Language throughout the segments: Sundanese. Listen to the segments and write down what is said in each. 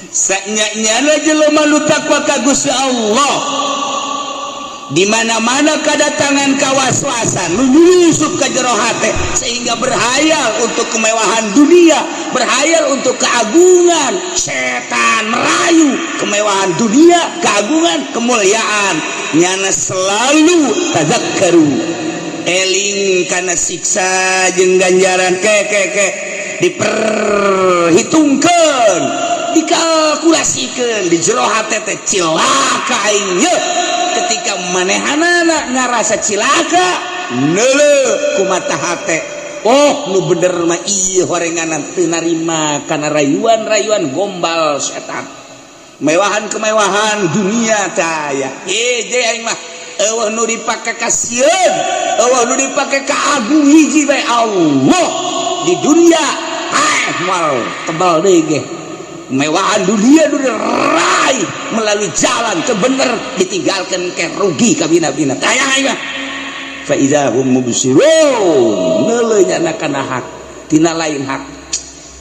Sanyana jelema nu takwa ka Gusti Allah, di mana-mana kedatangan kawaswasan nu nyusup ka jero hate sehingga berhayal untuk kemewahan dunia, berhayal untuk keagungan. Setan merayu kemewahan dunia, keagungan, kemuliaan. Nyana selalu tazakkaru, eling kana siksa jeung ganjaran. Ke ke ke diperhitungkan, dikalkulasikan di jero hate teh, cilaka aing ye. Ketika manehanana ngarasa cilaka, neuleuh ku mata hate, oh, nu bener mah ieu horenganan, teu narima kana rayuan-rayuan gombal setan, mewahan kemewahan dunia tah ya. Eh, aing mah euweuh nu dipake kasieun, euweuh nu dipake kaagung, hiji bae, Allah. Di dunia ah moal tebal deui ge kemewahan dunia. Dunia raih melalui jalan teu bener, ditinggalkan ke rugi kabina-bina. Tayang aing mah fa idza hum mubsirun, neuleuh nya kana hak tina lain hak.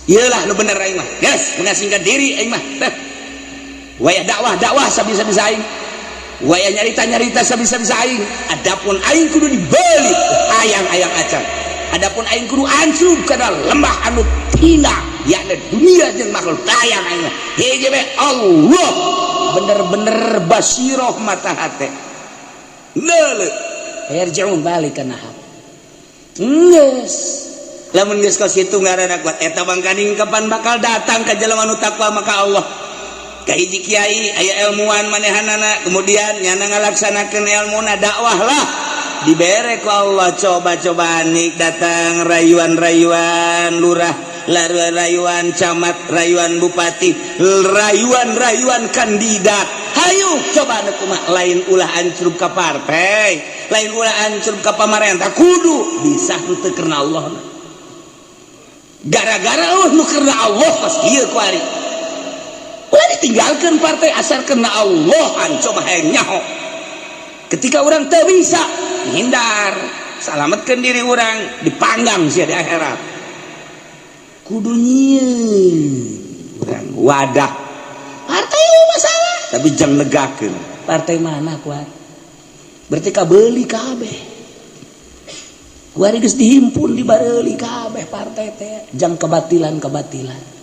Iyalah nu bener aing mah, geus mengasingkan diri aing mah teh. Wayah dakwah, dakwah sabisa-bisa aing, wayah nyarita-nyarita sabisa-bisa aing. Adapun aing kudu dibeli, hayang-hayang acan. Adapun aing kudu ancrub kana lembah anu tina, yakni dunia jeung makhluk, hayang aing mah hiji bae, Allah. Bener-bener basiroh mata hate, neuleuh, yarji'un, balik kana hak. Geus lamun geus kos kitu ngaranna kuat eta. Bangkaning kapan bakal datang ka jelema nu takwa maka Allah? Ka hiji kiai aya ilmuwan manehanana, kemudian nyana ngalaksanakeun ilmuna, dakwah lah, dibere ku Allah coba-coba nik datang rayuan-rayuan lurah, rayuan camat, rayuan bupati, rayuan-rayuan kandidat. Hayu coba anu kumaha? Lain ulah ancrub ka partai, lain ulah ancrub ka pamarentah, kudu bisa henteu karena Allah. Gara-gara oh nu karena Allah pas kieu kuari, ulah ditinggalkan partai asal karena Allah. Coba hayang nyaho, ketika orang teu bisa menghindar, salametkeun diri orang, dipanggang sia di akhirat. Kudu nyieun urang wadah partai, oh masalah, tapi jangan negakeun partai mana kuat. Berarti kabeuli kabeh kuari, geus dihimpun di bareuli kabeh partai teh jang kebatilan-kebatilan.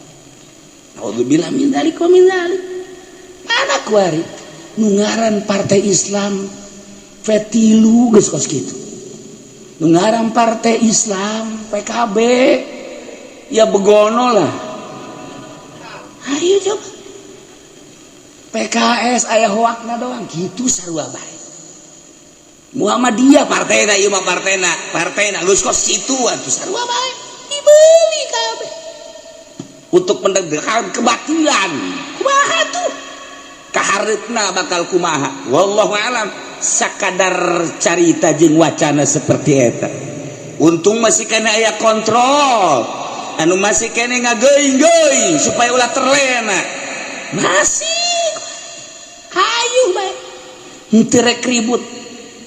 Naudzubillah min dzalik wa min dzalik. Mana kuari nu ngaran partai Islam P3 geus kos kitu, nu ngaran partai Islam PKB ya begono lah. Ayo coba PKS aya hoakna doang gitu, sarua bae. Muhammadiyah partaina, ieu mah partaina, partaina geus kos kitu atuh, sarua bae, dibeli kabeh untuk menegakkan kebatilan. Kumaha tuh kahareupna, bakal kumaha, wallahu alam. Sakadar carita jeung wacana seperti eta. Untung masih kena aya kontrol anu masih kene ngageuing-geuing supaya ulah terlena. Masih hayu bae, henteu rek ribut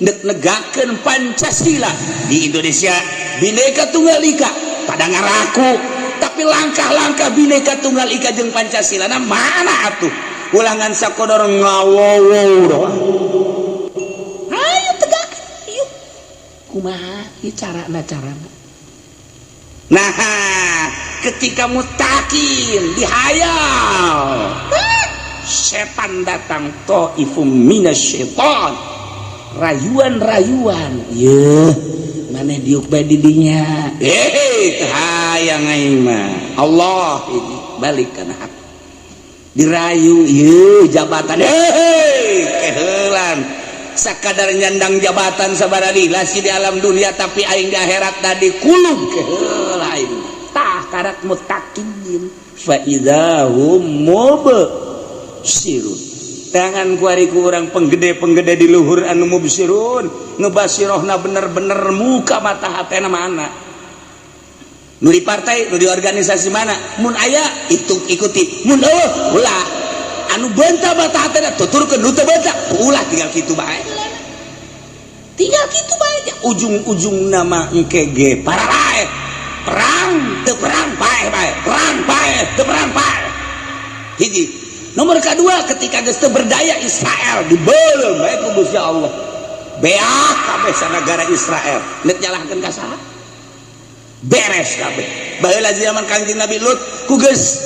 nek negakeun Pancasila di Indonesia, Bhinneka Tunggal Ika pada ngaraku. Tapi langkah-langkah Bhinneka Tunggal Ika jeung Pancasila nah mana atuh? Ulangan sakodor ngawowo doang. Ayo tegak yuk, kumaha ieu carana? Carana, nah, ketika mutakin dihayal, setan datang, ta'ifum minasyaiton, rayuan-rayuan ye maneh diuk bae didinya. Eh, hayang aing mah Allah ini, balik kana hak. Dirayu ye jabatan, eh, keheulan sakadar nyandang jabatan sabaralila di alam dunia, tapi aing di akhirat tadi kulub, keheula aing. Tah, karak mutakin, fa idza hum mubsirun. Tangan kuari ku urang penggede-penggede di luhur anu mubsirun, nu basirohna bener-bener muka mata hatena mana, nu di partai, nu di organisasi mana. Mun aya itu ikuti, mun eueuh ulah. Anu beunta mata hatena tuturkeun, nu teu beunta ulah. Tinggal kitu bae, tinggal kitu bae. Ujung-ujung nama engke ge pararae, perang teu perang, paeh bae, perang paeh, teu perang paeh. Hiji nomor kedua, ketika geus teu berdaya Israel dibeuleum bae ku Gusti Allah, beak kabeh sanagara Israel. Nek nyalahkeun ka saha? Beres kabeh. Baheula zaman Kangjeng Nabi Lut, ku geus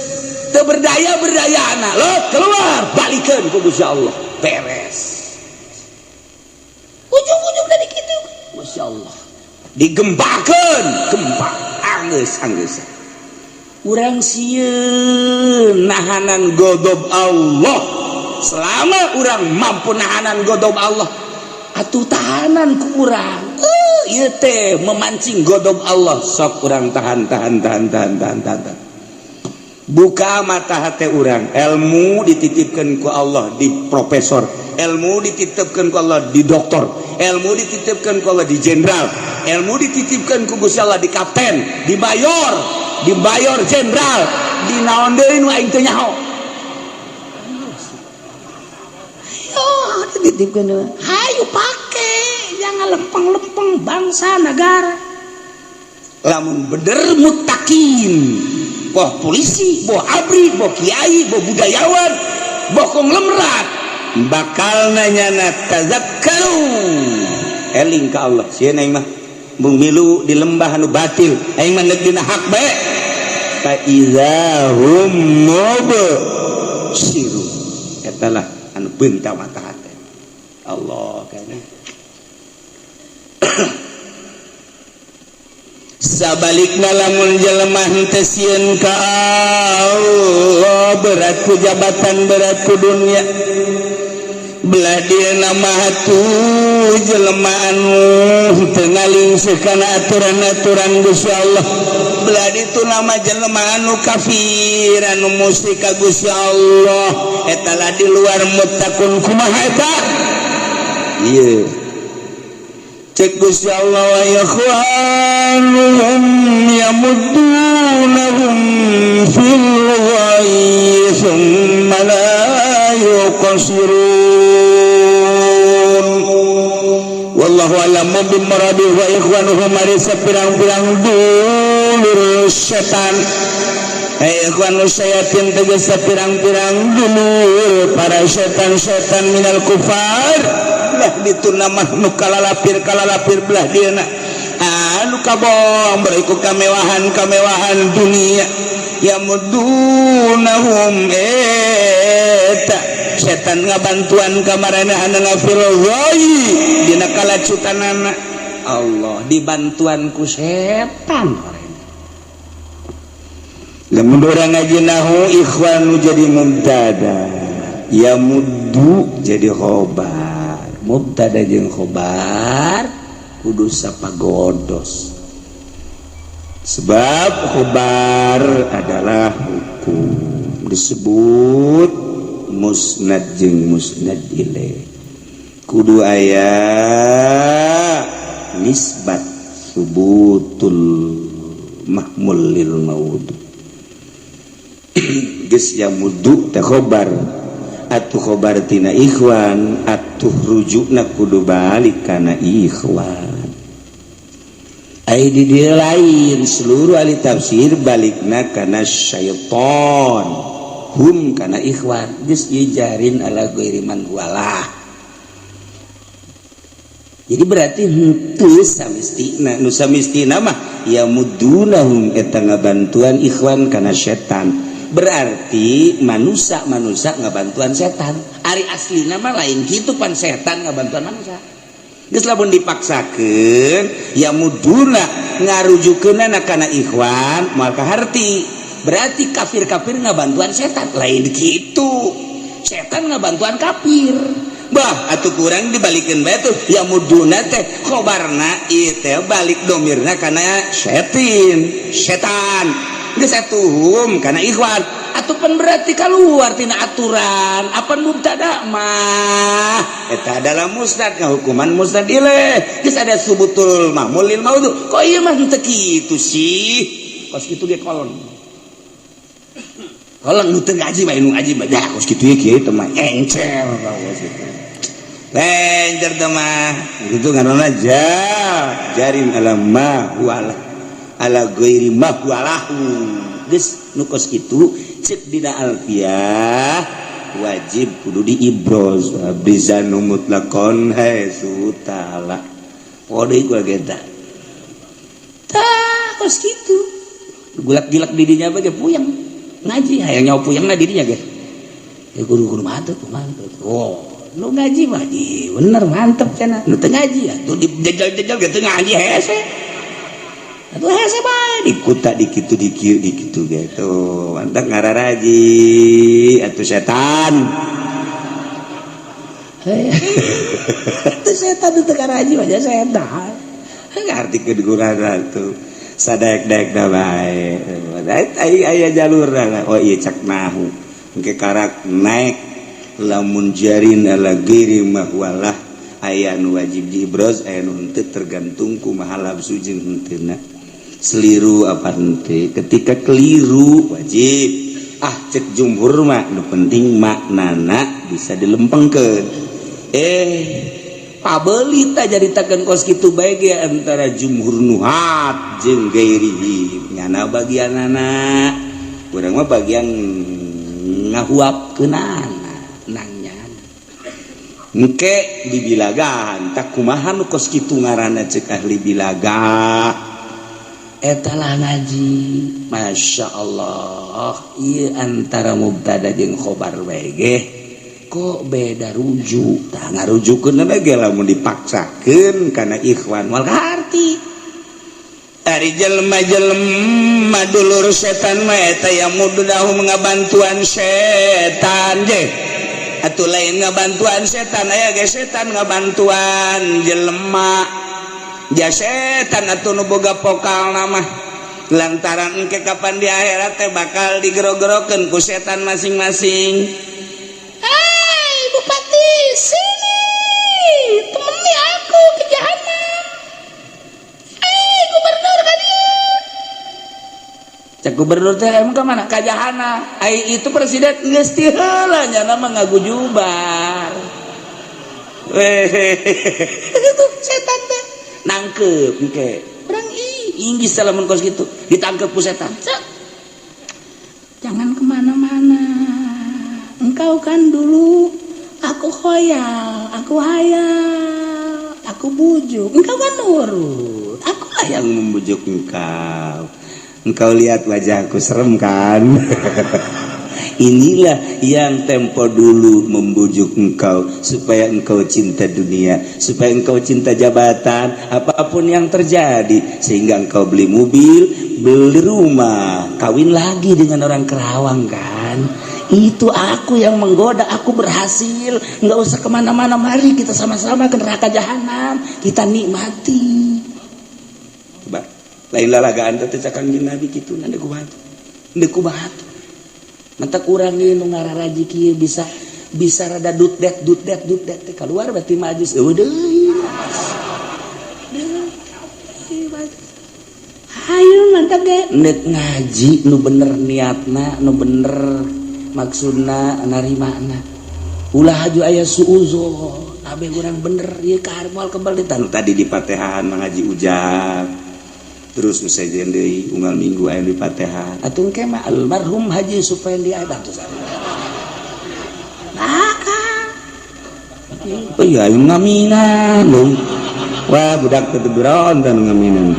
teu berdaya berdayana, Lut keluar, balikeun ku Gusti Allah, beres. Ujung-ujung dari kitu Masya Allah digempakeun, gempa, anggeus anggeus. Urang sieun nahanan godob Allah. Selama urang mampu nahanan godob Allah, atuh tahanan ku urang. Ieu teh memancing godob Allah. Sok urang tahan, tahan, tahan, tahan, tahan, tahan, tahan. Buka mata hati urang. Ilmu dititipkan ku Allah di profesor, ilmu dititipkan ku Allah di doktor, ilmu dititipkan ku Allah di jenderal, ilmu dititipkan ku Gusti Allah di kapten, di mayor, di mayor jenderal, di naon deui nu aing teu nyaho. Ayo dititipkeun, hayu pake, jangan lempeng-lempeng bangsa negara. Lamun bener mutakin, boh polisi, boh abri, boh kiai, boh budayawan, boh konglomerat, bakal nanya na tazakkaru, eling ka Allah. Sieun aing mah mung milu di lembah anu batil, aing mah dina hak bae. Fa iza hum mubsirun, eta lah anu beunta mata hate Allah kayaknya. Sabalikna, lamun jelema henteu sieun ka Allah, berat ku jabatan, berat ku dunia, belah dia nama atuh jelema anu teu ngalingseuk kana aturan-aturan Gusti Allah, belah ditu nama jelema anu kafir, anu musyrik ka Gusti Allah, eta lah di luar muttaqun. Kumaha eta? Ieu cek Gusti Allah, wa ikhwanuhum yamuddunahum fil ghayyi thumma la yuqsirun. Wallahu a'lamu bimuradi. Wa ikhwanuhum, ari sapirang-pirang dulur setan. Hey, ikhwanu syayatin tegas sapirang-pirang dulur para setan-setan minal kufar, belah ditu nama nu kalalapir kalalapir, belah dieuna anu kabong beriku kemewahan kemewahan dunia. Yamudunahum, eta setan ngabantuan kamaranehana, fil ghayyi, dina kalacutanana. Allah, dibantuan ku setan. Lamun urang ngaji nahu, ikhwanu jadi mubtada, ya muddu jadi khobar. Mubtada jeung khobar kudu sapagodos, sebab khobar adalah hukum, disebut musnad jeung musnad ilaih, kudu aya nisbat subutul mahmul lil maudu. Geus, ya muddu teh khobar atuh, khobar tina ikhwan atuh, rujukna kudu balik kana ikhwan. Ai di dieu lain, seluruh ahli tafsir balikna kana syaiton, hum kana ikhwan. Geus, ieu jarin ala ghairi man walah. Jadi berarti henteu samistina. Nu samistina mah ya mudunahum, eta ngabantuan ikhwan kana setan, berarti manusia manusia ngabantuan setan. Ari asli nama lain gitu pan, setan ngabantuan manusia. Geus, lamun dipaksakeun ya muduna ngarujukeunana kana ikhwan, moal kaharti. Berarti kafir-kafir ngabantuan setan. Lain gitu, setan ngabantuan kafir. Bah atuh kurang dibalikin bae tuh. Ya muduna teh khobarna ieu teh balik domirna kana setin, setan. Geus atuh, hum kana ikhwan atuh pan, berarti keluar tina aturan. Apa mubtada mah eta adalah musnad, ngahukuman musnad ilaih. Geus, ada subutul mahmul lil maudhu. Kok ieu mah henteu kitu sih? Kos kitu ge kolon kolon nu teu ngaji mah. Nu ngaji mah ya kos kitu ye, kieu teh mah encer kos kitu, lencer teh mah gitu. Ngaranna jarin ala ma wala ala ghairi ma walahu. Geus, nu kos kitu. Cek dina alfiah wajib kudu diibroz abrizanu mutlaqon haitsu ta'ala. Podo ieu ge tah kos kitu. Gulak-gilak di dinya bae puyeng. Ngaji hayang nyawa puyengna di dinya ge. Ya kudu kudu mantep, mantep. Oh, nu ngaji mah di bener mantep cenah. Nu teu ngaji atuh dijejel-jejel ge teu ngaji hese. Atuh hese bae dikuta di kitu di kieu di kitu ge tuh. Mantap ngararaji atuh setan. Atuh setan teu ngaraji mah setan. Ngarti keduguran tuh. Sadaek-daek da bae. Aya jalur oh iya cak nahu. Engke karak naik lamun jarin ala ghairi mahwalah aya nu wajib diibroz aya nu henteu tergantung kumaha lafzu jeung henteuna. Seliru apa henteu? Ketika keliru wajib. Ah cek jumhur mah nu penting maknana bisa dilempengkeun. Pabeli ta jaritakeun kos kitu bae ge antara jumhur nuhat jeung gairihi nyana bagianana. Urang mah bagian ngahuapkeunana nang nyana. Engke dibilagahan tak kumaha nu kos kitu ngaranna cek ahli bilagah. Eta lah ngaji. Masya Allah ieu antara mubtada jeung khobar bae ge kok beda rujuk tah ngarujukeun bae lamun dipaksakeun kana ikhwan moal kaharti. Ari jelema-jelema dulur setan mah eta yang mudahum ngabantuan setan je atuh lain ngabantuan setan aya ge setan ngabantuan jelema ja setan atuh nu boga pokal mah lantaran engke kapan di akhirat teh bakal digero-gerokeun ku setan masing-masing. Hai bupati, sini temani aku ke jahanam. Hei gubernur ka dieu. Cek gubernur teh emang ka mana? Ka jahanam. Ai itu presiden geus ti heula nya mah ngagujubar. Itu setan teh nangkep engke. Urang inggis lamun kos kitu ditangkep ku setan. Cek. Jangan kemana-mana. Engkau kan dulu aku khoyal, aku hayal, aku bujuk. Engkau kan nurut. Akulah yang membujuk engkau. Engkau lihat wajahku serem kan? Inilah yang tempo dulu membujuk engkau supaya engkau cinta dunia, supaya engkau cinta jabatan, apapun yang terjadi, sehingga engkau beli mobil, beli rumah, kawin lagi dengan orang Kerawang kan? Itu aku yang menggoda, aku berhasil. Nggak usah kemana-mana, mari kita sama-sama ke neraka jahanam, kita nikmati. Coba, lain lalagaan teh cak Kangjeng Nabi kitu na deuk kumaha? Deuk kumaha? Mantap urang ieu nu ngararaji kieu bisa bisa rada dut det dut det dut det teh keluar berarti majus eueuh deui. Hayu mantap ge nek ngaji nu bener niatna, nu bener maksudna narimana. Ulah haju aya suuzon, abe urang bener ieu ka moal kebal di tanu tadi di Patehan ngaji ujang. Terus nu sejen deui unggal minggu aya di Patehan. Atuh engke mah almarhum Haji Supendi aya bantu saya. Bakal. Oh iya ngaminan. Wah budak teu beron dan ngaminan.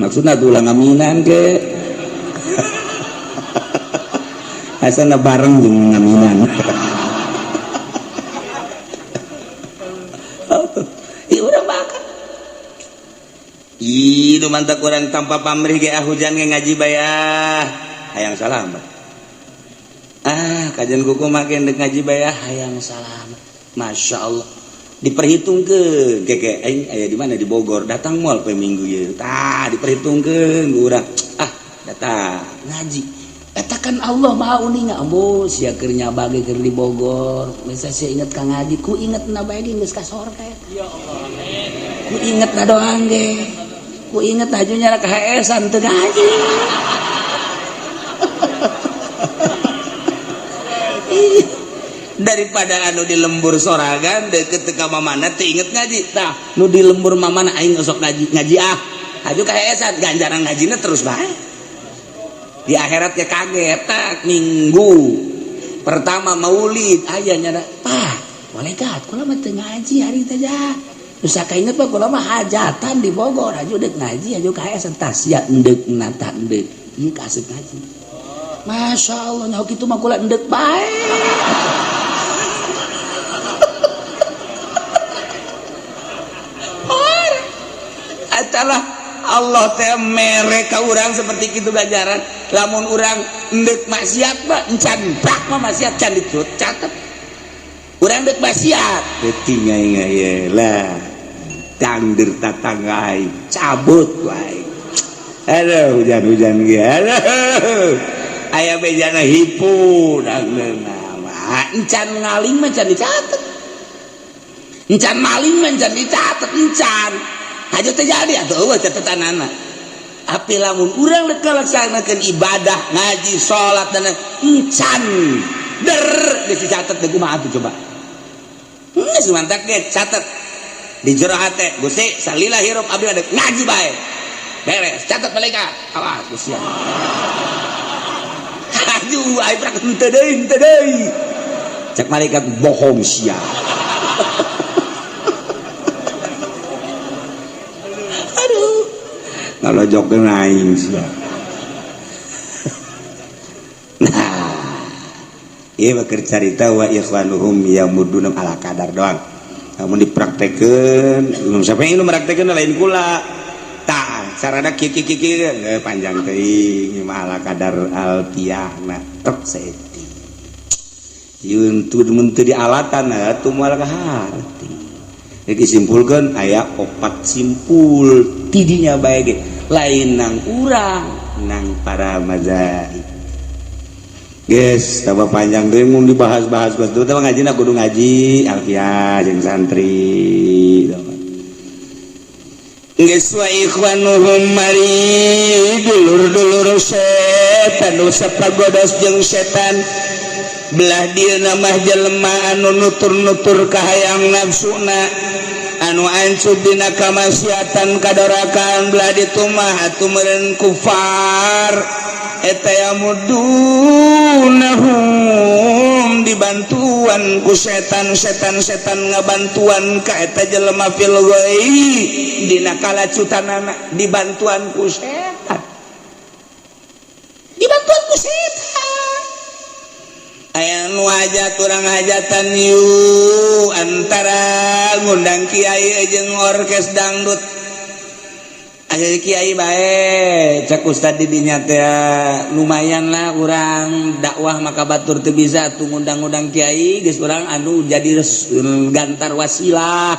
Maksudna tuh ulah ngaminan ke. Asana bareng jeung ngaminan. Ih, nu mantak urang tanpa pamrih ge hujan ge ngaji bae ah. Hayang salamet. Ah, kajian kuku make deuk ngaji bae ah hayang salamet. Masya Allah. Diperhitungkeun keke aing aya di mana di Bogor, datang moal poe Minggu ieu. Tah, diperhitungkeun ku urang. Ah, datang ngaji. Eta kan Allah Maha uninga, ambo sia keur nyabage keur di Bogor. Masa sia inget ka ngaji, ku ingetna bae ge geus ka sorga eta. Ya Allah, amin. Ku ingetna doang ge. Ku inget hajunya ka HS-an teu ngaji. Daripada anu di lembur sorangan deket ka mamana teu inget ngaji. Tah, nu di lembur mamana aing sok ngaji, ngaji ah. Aju kaheesan ganjaran ngajina terus bae. Di akhirat ya kaget tak minggu pertama maulid aya nya Pak, malaikat kula mah teu ngaji hari teh ja. Terus kayaknya Pak kula mah hajatan di Bogor aju deuk ngaji aju kaheesan tas sia endeuk nata endeuk. Ieu kaasup ngaji. Masya Allah nyaho kitu mah kula endeuk bae. Atalah Allah teh mere ka urang seperti kitu ganjaran. Lamun urang endeuk maksiat mah encan brak mah maksiat can dicatet. Urang deuk maksiat beuting aing ye lah. Dangder tatangga aing cabut wae. Aduh hujan-hujan ge. Aduh. Aya bejana hipu dangdeuna mah. Encan ngaling mah can dicatet. Encan maling mah can dicatet encan. Aja terjadi atau eueuh catetanana. Tapi lamun urang rek ngalaksanakeun ibadah, ngaji, salat dan encan der geus dicatet deui kumaha atuh coba. Geus mantak ge catet di jero hate Gusti salila hirup abdi ada ngaji bae. Beres, catet malaikat. Awas Gusti. Aduh, aing prak henteu deui, henteu deui. Cek malaikat bohong sia. Kalau jok aing sia. Nah, ieu mah keur carita wa ikhwanuhum yamuduna ala kadar doang. Lamun dipraktekeun, siapa yang nu praktekeun lain kula. Tah, sarana kieu kieu kieu panjang teuing ieu mah ala kadar alfiahna tek saeutik. Yeun teu mun teu dialatan atuh moal kaharti. Jadi disimpulkeun aya opat simpul tidinya bae ge. Lain nang urang nang para mazaib. Guys, tambah panjang deui mun dibahas-bahas geus teu ngajina kudu ngaji alfiah jeung santri. Geus wa ikhwanuhum mari dulur-dulur setan nu sapagodos jeung setan belah dieuna mah jelema anu nutur-nutur kahayang nafsuna anu ancup dina kamaksiatan kadorakan belah ditu mah atuh meureun kufar eta yamudunahum dibantuan ku setan setan setan ngabantuan ka eta jelema fil ghai dina kalacutanana dibantuan ku setan dibantuan ku setan aya nu hajat urang hajatan yuk antara ngundang kiai jeung orkes dangdut aya kiai bae cek ustad di dinya teh lumayan lah urang dakwah maka batur teu bisa tuh ngundang-ngundang kiai geus urang anu jadi gantar wasilah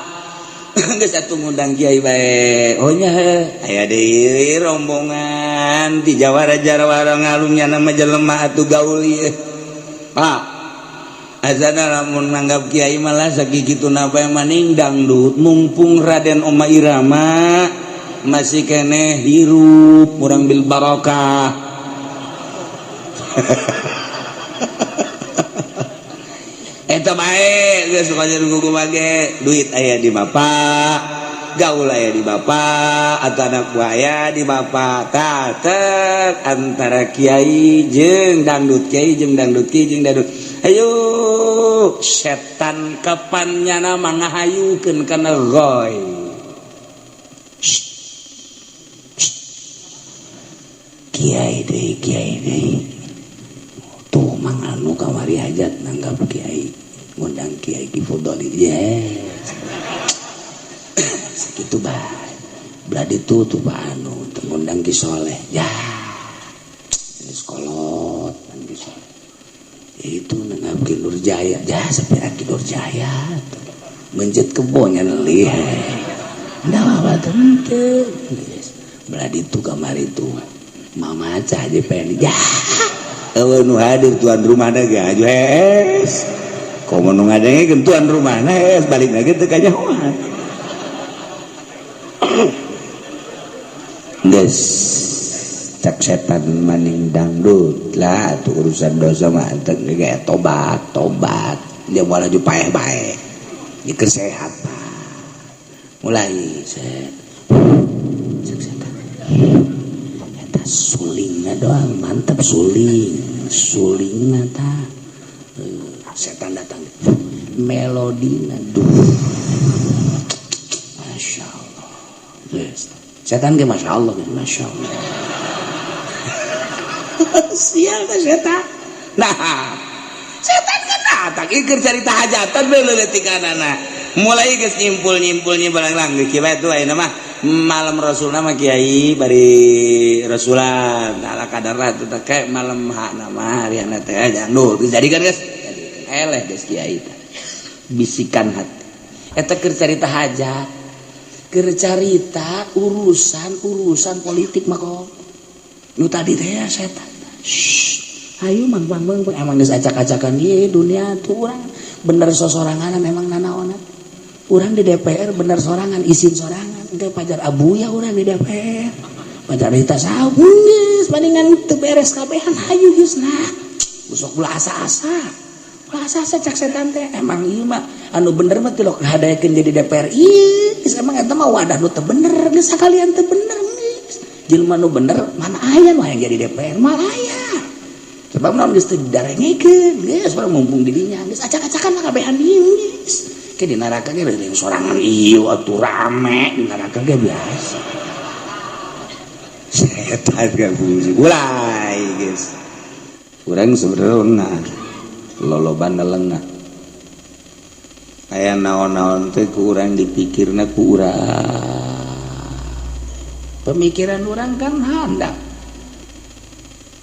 geus atuh ngundang kiai bae oh nya aya deui rombongan di Jawara Jawara ngalungnya nama jelema atuh gaul ieu Pak azana lamun nanggap kiai malah sakitu napa yang maning dangdut mumpung Raden Oma Irama masih keneh hirup urang bil barokah. Eta bae geus suka gugu duit aya di bapak, gaul aya di bapak, atau anak buaya di bapak. Tah tek antara kiai jeung dangdut, kiai jeung dangdut, kiai jeung dangdut. Ayo setan kapan nyana mangahayukeun kana goy. Kiai deui, kiai deui. Tuh mang anu kamari hajat nanggap kiai, ngundang kiai Ki Fudoli. Yes. Sakitu bae. Belah ditu tuh Pak anu teu ngundang Ki Soleh. Ya. Geus kolot kan Ki Soleh. Itu nanggap Ki Nurjaya. Ya sapira Ki Nurjaya. Menjet kebonya lelih. Ndak apa teu. Belah ditu kamari tuh. Mama aja aja pengen ya eueuh nu hadir tuan rumahna ge aju hees komo nu ngadengekeun tuan rumahna hees balik lagi teu kanyahoan geus cek setan maning dangdut lah atuh urusan dosa mah teu ge tobat tobat dia moal aju paeh bae ieu keur sehat mulai set cek setan Eta sulingna doang mantap, suling sulingna tah. Setan datang, melodina, duh, masya Allah. Yes. Setan ge masya Allah, masya Allah. Sial teh setan. Nah, setan kan datang ieu carita hajatan we leuleutikannana. Mulai geus nyimpul nyimpul nyimpul lang kieu bae tuh. Ayeuna mah malam rasulna mah kiai bari rasulan ala kadar lah tuh teh, malam hakna mah hariana teh jangan jadi kan, guys. Eleh geus kiai teh bisikan hati eta keur carita hajat, keur carita urusan urusan politik mah kok nu tadi teh ya setan. Shh, ayo mang mang mang, emang geus acak-acakan ieu dunia tuh. Urang bener sosorangan emang nanaonan. Urang di DPR bener sorangan, izin sorangan, engke pajar abuya urang di DPR pajar tasawuf geus palingan teu beres kabehan. Hayu geus, nah besok ulah asa-asa, ulah asa-asa. Cak setan teh emang ieu mah anu bener mah tilok hadayakeun jadi DPR. Ieu geus emang eta mah wadah nu teu bener, geus sakalian teu bener. Geus jelema nu bener mana aya nu hayang jadi DPR? Malah aya sebab naon? Geus teu didarengekeun, geus urang mumpung di dinya geus acak-acakan lah kabehan ieu. Geus ke di neraka ge leuleung sorangan ieu atuh, rame di neraka ge biasa. Setan gak fungsi mulai geus. Urang sebenarnya lengah, loloban lengah, aya naon-naon teh ku urang dipikirna, ku urang pemikiran urang kan handap,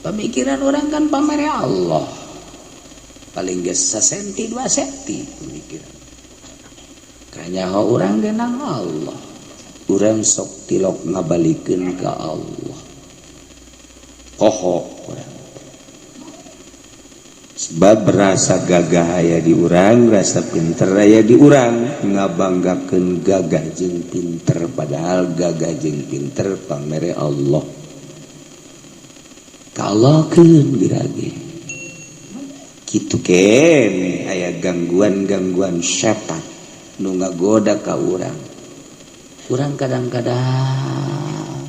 pemikiran urang kan pamere Allah paling geus sasenti 2 senti pemikiran kanyaho urang genang Allah. Urang sok tilok ngabalikeun ka Allah, poho urang sebab rasa gagah aya di urang, rasa pinter aya di urang, ngabanggakeun gagah jeung pinter, padahal gagah jeung pinter pamere Allah. Kalahkeun girage kitu kene aya gangguan-gangguan setan nu ngagoda ka urang. Urang kadang-kadang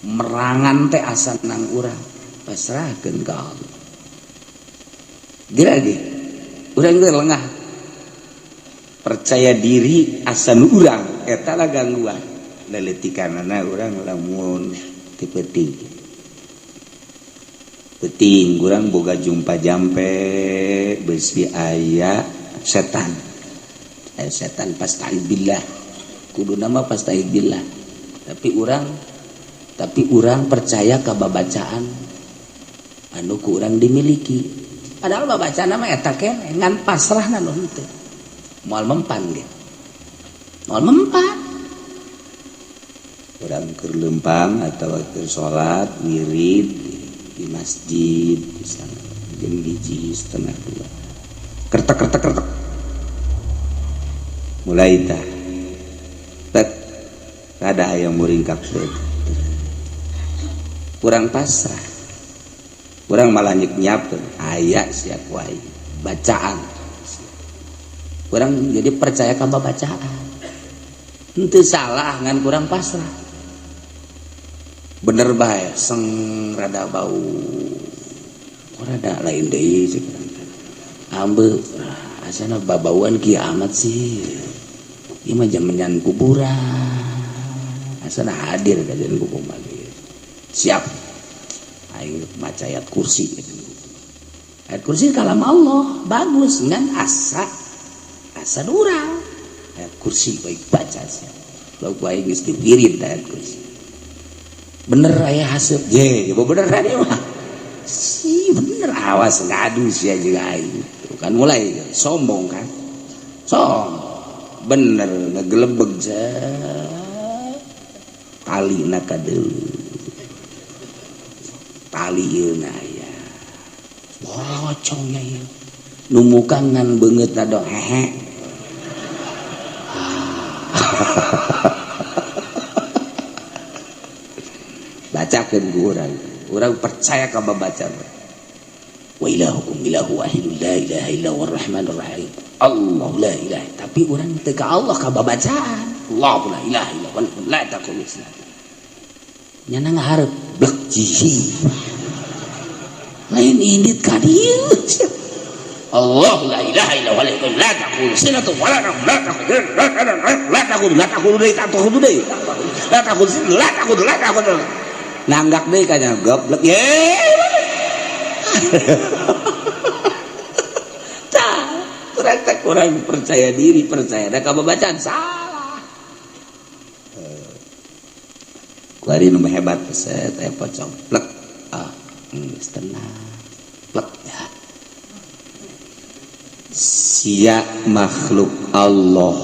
merangan teh asa nang urang pasrahkeun ka Allah. Girage urang teh lengah, percaya diri asa nu urang eta lah gangguan leletikanana urang. Lamun ti peuting peuting urang boga jumpa jampe besi, aya setan, aya setan pastaibillah, kudu nama pastaibillah, tapi urang percaya ke babacaan anu ku urang dimiliki, padahal babacaan nama eta keneh ngan pasrahna nu henteu moal mempan ge, moal mempan. Urang keur lempang atau keur salat wirid di masjid di sana jam 1, 1.30, kertek kertek kertek, mulai tah tet ada yang muringkak, kurang pasrah. Kurang malah nyek nyiapkeun aya sia ku aing bacaan. Kurang jadi percaya ka bacaan henteu salah, ngan kurang pasrah. Bener bae, seng rada bau rada lain deui cek urang teh. Ambe asana babauan kiamat sih ieu mah, jamenyan kuburan asana hadir kajian kumaha. Siap aing maca ayat kursi. Ayat kursi kalam Allah bagus, ngan asa asa urang ayat kursi baik baca siap. Lalu aing geus diwirid ayat kursi, bener aya haseup je bener tadi mah si bener, awas ngadu sia juga aing. Tuh kan mulai sombong kan, sombong bener ngegelebeg tali na kadeuleu tali ieu na aya pocong ya ieu nu muka ngan beungeutna dong hehe. Bacakeun ku urang, urang percaya ka babacaan. Wa ilahukum ilahu wahidun, la ilaha illa huwar rahmanur rahim, Allah la ilaha, tapi urang teu ka Allah, ka babacaan. Allah la ilaha illa huwal la taqulu. Nyana ngaharep blek jihi. Lain indit ka dieu. Allah la ilaha illa huwa la taqul sinatu wala nawm la taqul la taqul la taqul deui taqul deui la taqul la taqul la taqul nanggak deui ka nya goblok ye. Tah kurang teh kurang percaya diri, percaya da kababacaan salah. Kuari nu hebat set aya pocong plek ah geus tenang plek ya. Sia makhluk Allah,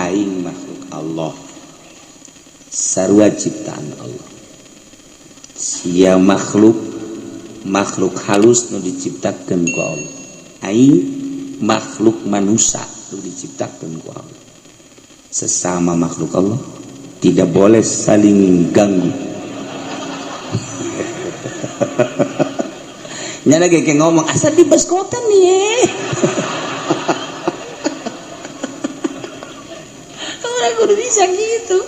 aing makhluk Allah, sarua ciptaan Allah. Sia makhluk, makhluk halus nu diciptakeun ku Allah. Aing makhluk manusia nu diciptakeun ku Allah. Sesama makhluk Allah tidak boleh saling ganggu. Nyana ge ngomong asa di baskotan nih. Orang kudu bisa gitu.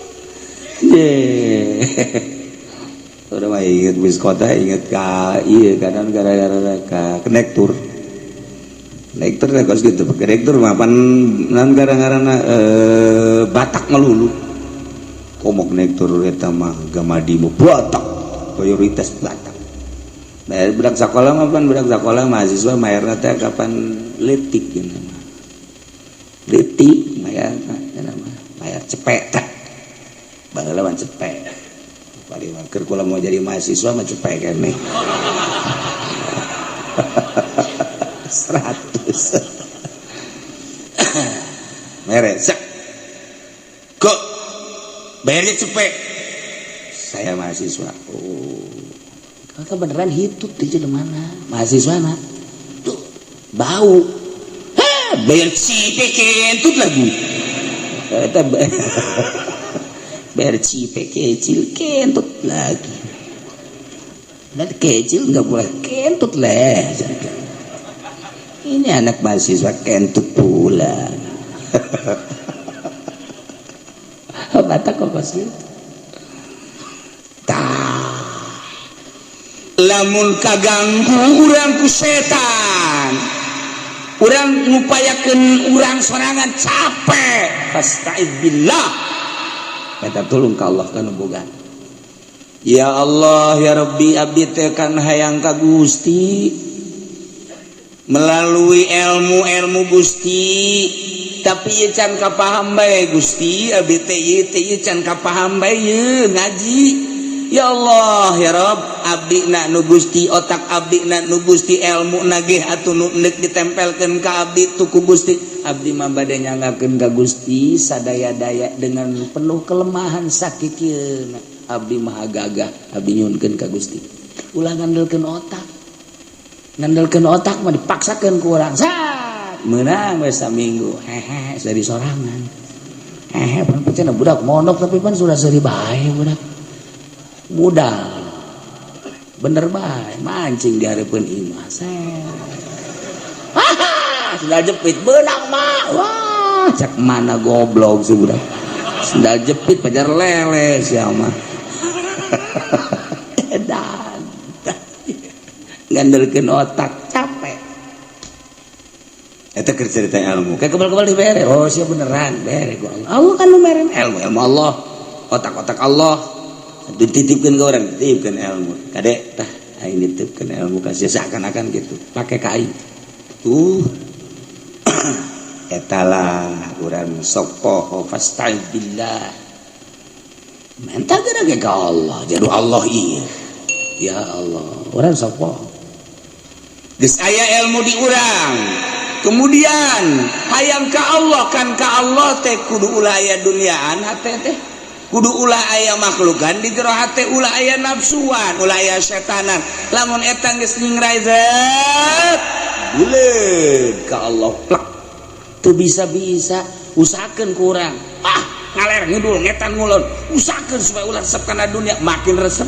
Udah mah inget bis kota, inget ka iya kadang gara-gara ka konektur. Konektur teh kos gitu, konektur mah pan nan gara-gara Batak melulu. Komo konektur eta mah gamadi mah Batak, mayoritas Batak. Bayar budak sakola mah pan budak sakola mahasiswa mayarna teh kapan leutik gitu mah. Leutik mayar mah, bayar cepet teh. Baheula mah cepet. Paling keur kula mau jadi mahasiswa mah cepet keneh. 100. Mere sek. Kok bayarnya cepet. Saya mahasiswa. Oh. Kakak beneran hitut di mana mahasiswa na tuh bau. Heh, bayar cipe kentut lagi. Eta bayar cipe kecil kentut lagi. Dan kecil nggak boleh kentut lah. Ini anak mahasiswa kentut pula. Batak kok pasti. Lamun kaganggu urang ku setan, urang ngupayakeun urang sorangan capek, fastaiz billah, minta tolong ka Allah kana boga. Ya Allah ya Rabbi, abdi teh kan hayang ka Gusti melalui ilmu-ilmu Gusti, tapi ieu can kapaham bae Gusti, abdi teh ieu teh ieu can kapaham bae ieu ngaji. Ya Allah ya Rob, abdi na nu Gusti, otak abdi na nu Gusti, ilmu nagih atuh nu neuk ditempelkeun ka abdi tu ku Gusti. Abdi mah bade nyanggakeun ka Gusti sadaya-daya dengan penuh kelemahan sakikieuna. Abdi mah gagah, abdi nyuhunkeun ka Gusti. Ulah ngandelkeun otak. Ngandelkeun otak mah dipaksakeun ku urang. Sat, meunang we saminggu. Hehe, dari sorangan. Hehe, pan cenah budak mondok tapi pan sudah seuri bae budak. Modal bener bae mancing di hareupeun imah. Sendal jepit beunang mah. Wah, cak mana goblok si budak. Sendal jepit pajar lele sia mah. Edan. Ngandelkeun otak capek. Eta keur cerita ilmu. Kayak kebal-kebal dibere. Oh, sia beneran bere ku Allah. Allah kan nu meren ilmu, ilmu Allah. Otak-otak Allah. Dititipkan ke orang, dititipkan ilmu. Kadek tah aing dititipkan ilmu kasih seakan-akan gitu. Pakai ka aing. Tuh. Eta lah urang sok poho fastaiz billah. Menta geura ge ka Allah, jadi Allah ieu. Ya Allah, urang sok poho. Geus aya ilmu di urang. Kemudian hayang ka Allah kan ka Allah teh kudu ulah aya duniaan hate teh. Kudu ulah aya makhlukan di jero hate, ulah aya nafsuan, ulah aya setanan. Lamun eta geus nyingrai zat, buleud ka Allah plek. Teu bisa-bisa usahakeun ku urang. Ah, ngaler ngidul ngetan ngulon. Usahakeun supaya ulah resep kana dunia, makin resep.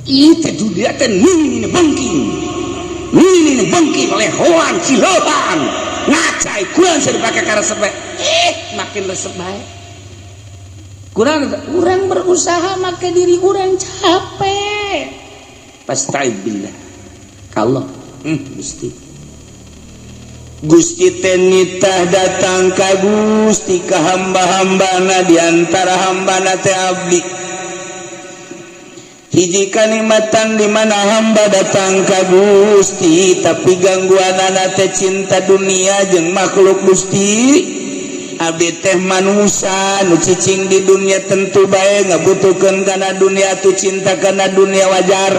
Ieu teh dunia teh nini bengking. Nini bengking lehoan cileuhan. Ngacai kurang saya dipake ka resep bae. Makin resep bae. Kurang urang berusaha make diri urang capek. Fasta'id billah. Ka Allah. Gusti. Gusti teh nitah datang ka Gusti ka hamba-hambana, diantara hambana teh abdi. Hiji kanikmatan di mana hamba datang ka Gusti, tapi gangguanana teh cinta dunia jeung makhluk. Gusti, abdi teh manusia nu cicing di dunia, tentu bae ngabutuhkeun kana dunia tuh, cinta kana dunia wajar,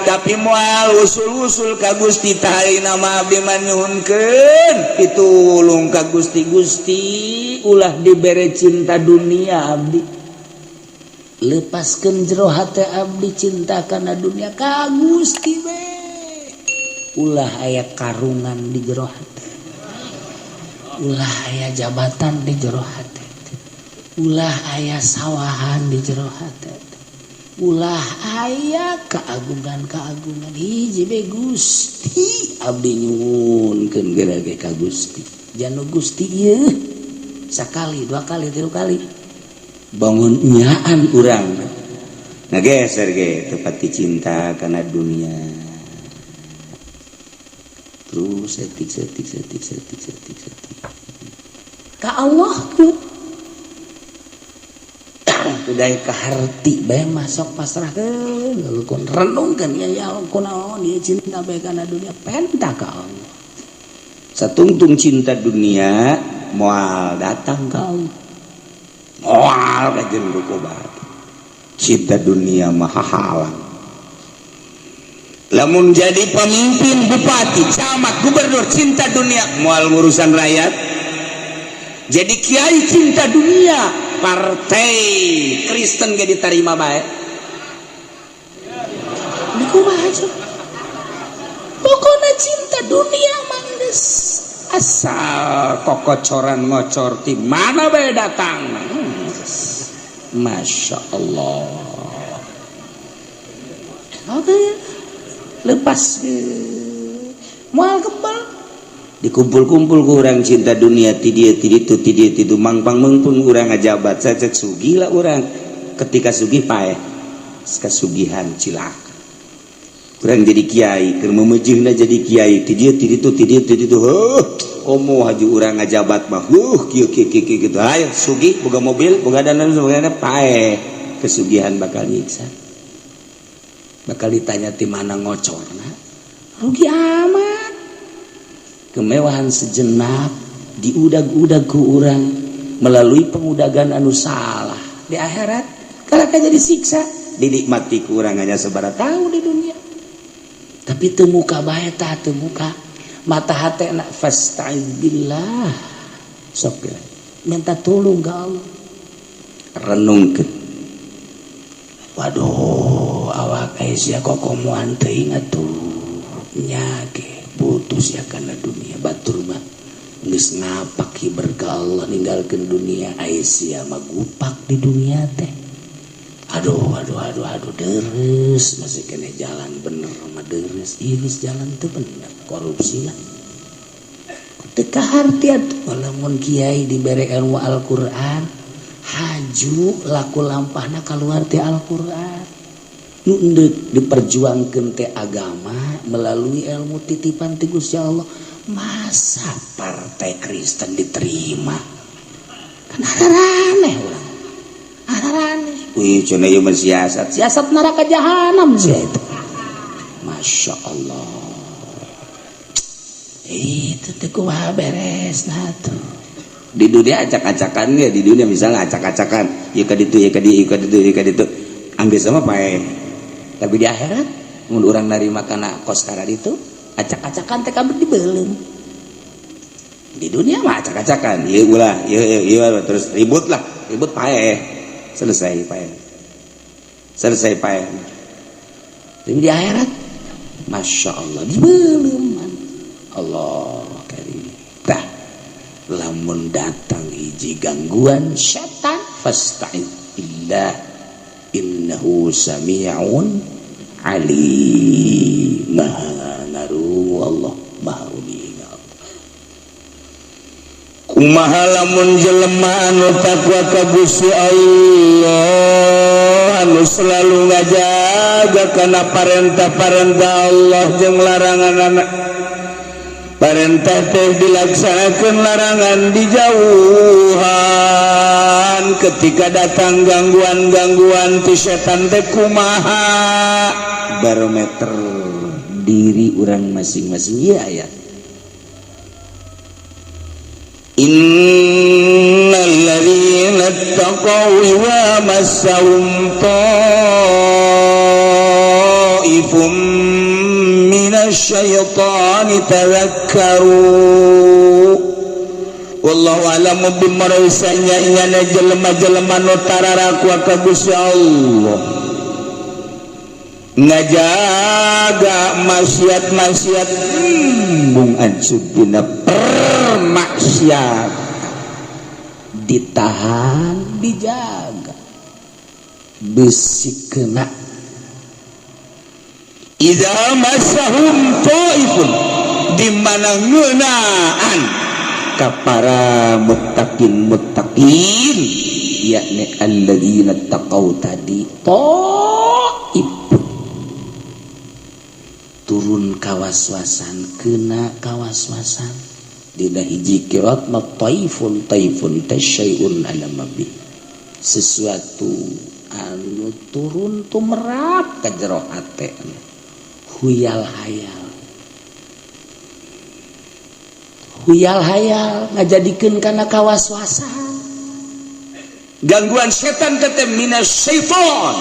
tapi moal usul-usul ka Gusti. Tah, nama abdi mah nyuhunkeun pitulung ka Gusti. Gusti, ulah dibere cinta dunia. Abdi lepaskan jero hati abdi cinta kana dunia ka Gusti we. Ulah aya karungan di jero hati, ulah aya jabatan di jero hati, ulah aya sawahan di jero hati, ulah aya keagungan-keagungan. Hiji be, Gusti, abdi nyuhunkeun geura ka Gusti. Janu Gusti ieu sakali, dua kali, tilu kali Bangun nyaan urang nah geser ge tepati cinta karena dunia terus setik setik setik setik setik setik. Ka Allah tuh. Udah kaharti bae masuk, pasrahkeun, lalu kun renungkeun ya, ya kunaon ieu cinta bae kana dunia? Penta ka Allah. Satungtung cinta dunia moal datang ka Allah, moal kajen kukubat. Cinta dunia maha halang. Lamun jadi pemimpin, bupati, camat, gubernur, cinta dunia, moal ngurusan rakyat. Jadi kiai cinta dunia, partai Kristen gak diterima baik. Kumaha pokoknya cinta dunia mangges asal kokocoran ngocor di mana bae datang. Masya Allah. Oke, lepas moal kebal. Dikumpul-kumpul ku urang cinta dunia ti dieu, ti ditu, ti dieu, ti ditu, mangpang mengpung urang ngajabat saja, sugih lah urang. Ketika sugih, paeh. Kasugihan cilaka. Kurang jadi kiai keur memejihna, jadi kiai ti dieu, ti ditu, ti dieu, ti ditu, heuh, komo haju urang ngajabat mah, huh, kieu kieu kieu kieu gitu. Ayo sugih, boga mobil, boga dana, boga paeh. Kesugihan bakal nyiksa, bakal ditanya di mana ngocorna. Rugi amat. Kemewahan sejenak diudag-udag ku urang melalui pengudagan anu salah, di akhirat kalau jadi siksa. Dinikmati ku urang hanya sabaraha tahun di dunia, tapi teu muka bae tah, teu muka mata hate na. Fasta'id billah, sok ya. Minta tolong ke Allah. Renungkeun, waduh, awak sia kokomoan teuing atuh nya ge putus ya karena dunia. Batur mah geus ngapak hiber ka Allah, ninggalkeun dunia, ai sia mah gupak di dunia teh. Aduh, aduh, aduh, aduh, deres masih kena jalan bener mah deres. Ieu geus jalan teu bener, korupsi lah. Teu kaharti atuh. Lamun kiai dibere ilmu Al-Qur'an, haju laku lampahna keluar ti Al-Qur'an. Nu endek diperjuangkeun teh agama melalui ilmu titipan ti Gusti Allah, masa partai Kristen diterima? Kan aneh urang, aneh. Wih, cenah ieu mah siasat. Siasat neraka jahanam sih itu. Masya Allah. Itu teh kumaha beres nah tuh? Di dunia acak-acakan ya, di dunia misalnya acak-acakan ya, ka ditu ya, ka dieu, ka ditu ya, ka ditu, ambil sama pae. Tapi di akhirat mun urang narima kana kos itu acak-acakan teh kabeh dibeuleum. Di dunia mah acak-acakan ya, ulah ya ya ya, terus ribut lah, ribut, pae, selesai pae, selesai pae. Tapi di akhirat, Masya Allah, dibeuleum. Allah karim. Tah, lamun datang hiji gangguan setan, fasta'id billah, innahu sami'un alim. Maha ngarungu Allah, maha uninga. Kumaha lamun jelema anu takwa ka Gusti Allah, anu selalu ngajaga kana parentah-parentah Allah jeung laranganana. Parentah teh dilaksanakeun, larangan dijauhan. Ketika datang gangguan-gangguan ti setan teh kumaha? Barometer diri orang masing-masing. Iya, ayat Innalladzina taqaw idza massahum ta'ifum minasyaitani tadhakkaru. Wallahu a'lamu bimaraisanya. Ingana jelema-jelema nu tararakwa ka Gusti Allah, ngajaga maksiat-maksiat, embung asup dina permaksiat, ditahan, dijaga, bisi kena. Idza massahum ta'ifun, di mana ngeunaan ka para muttaqin muttaqin, yakni alladzina taqau tadi, ta'if turun kawaswasan, kena kawaswasan. Dina hiji kirat mah taifun, taifun teh syai'un alama bi, sesuatu anu turun tumerap ka jero hate, huyal hayal, huyal hayal ngajadikeun kana kawaswasan. Gangguan setan teh minas syaiton,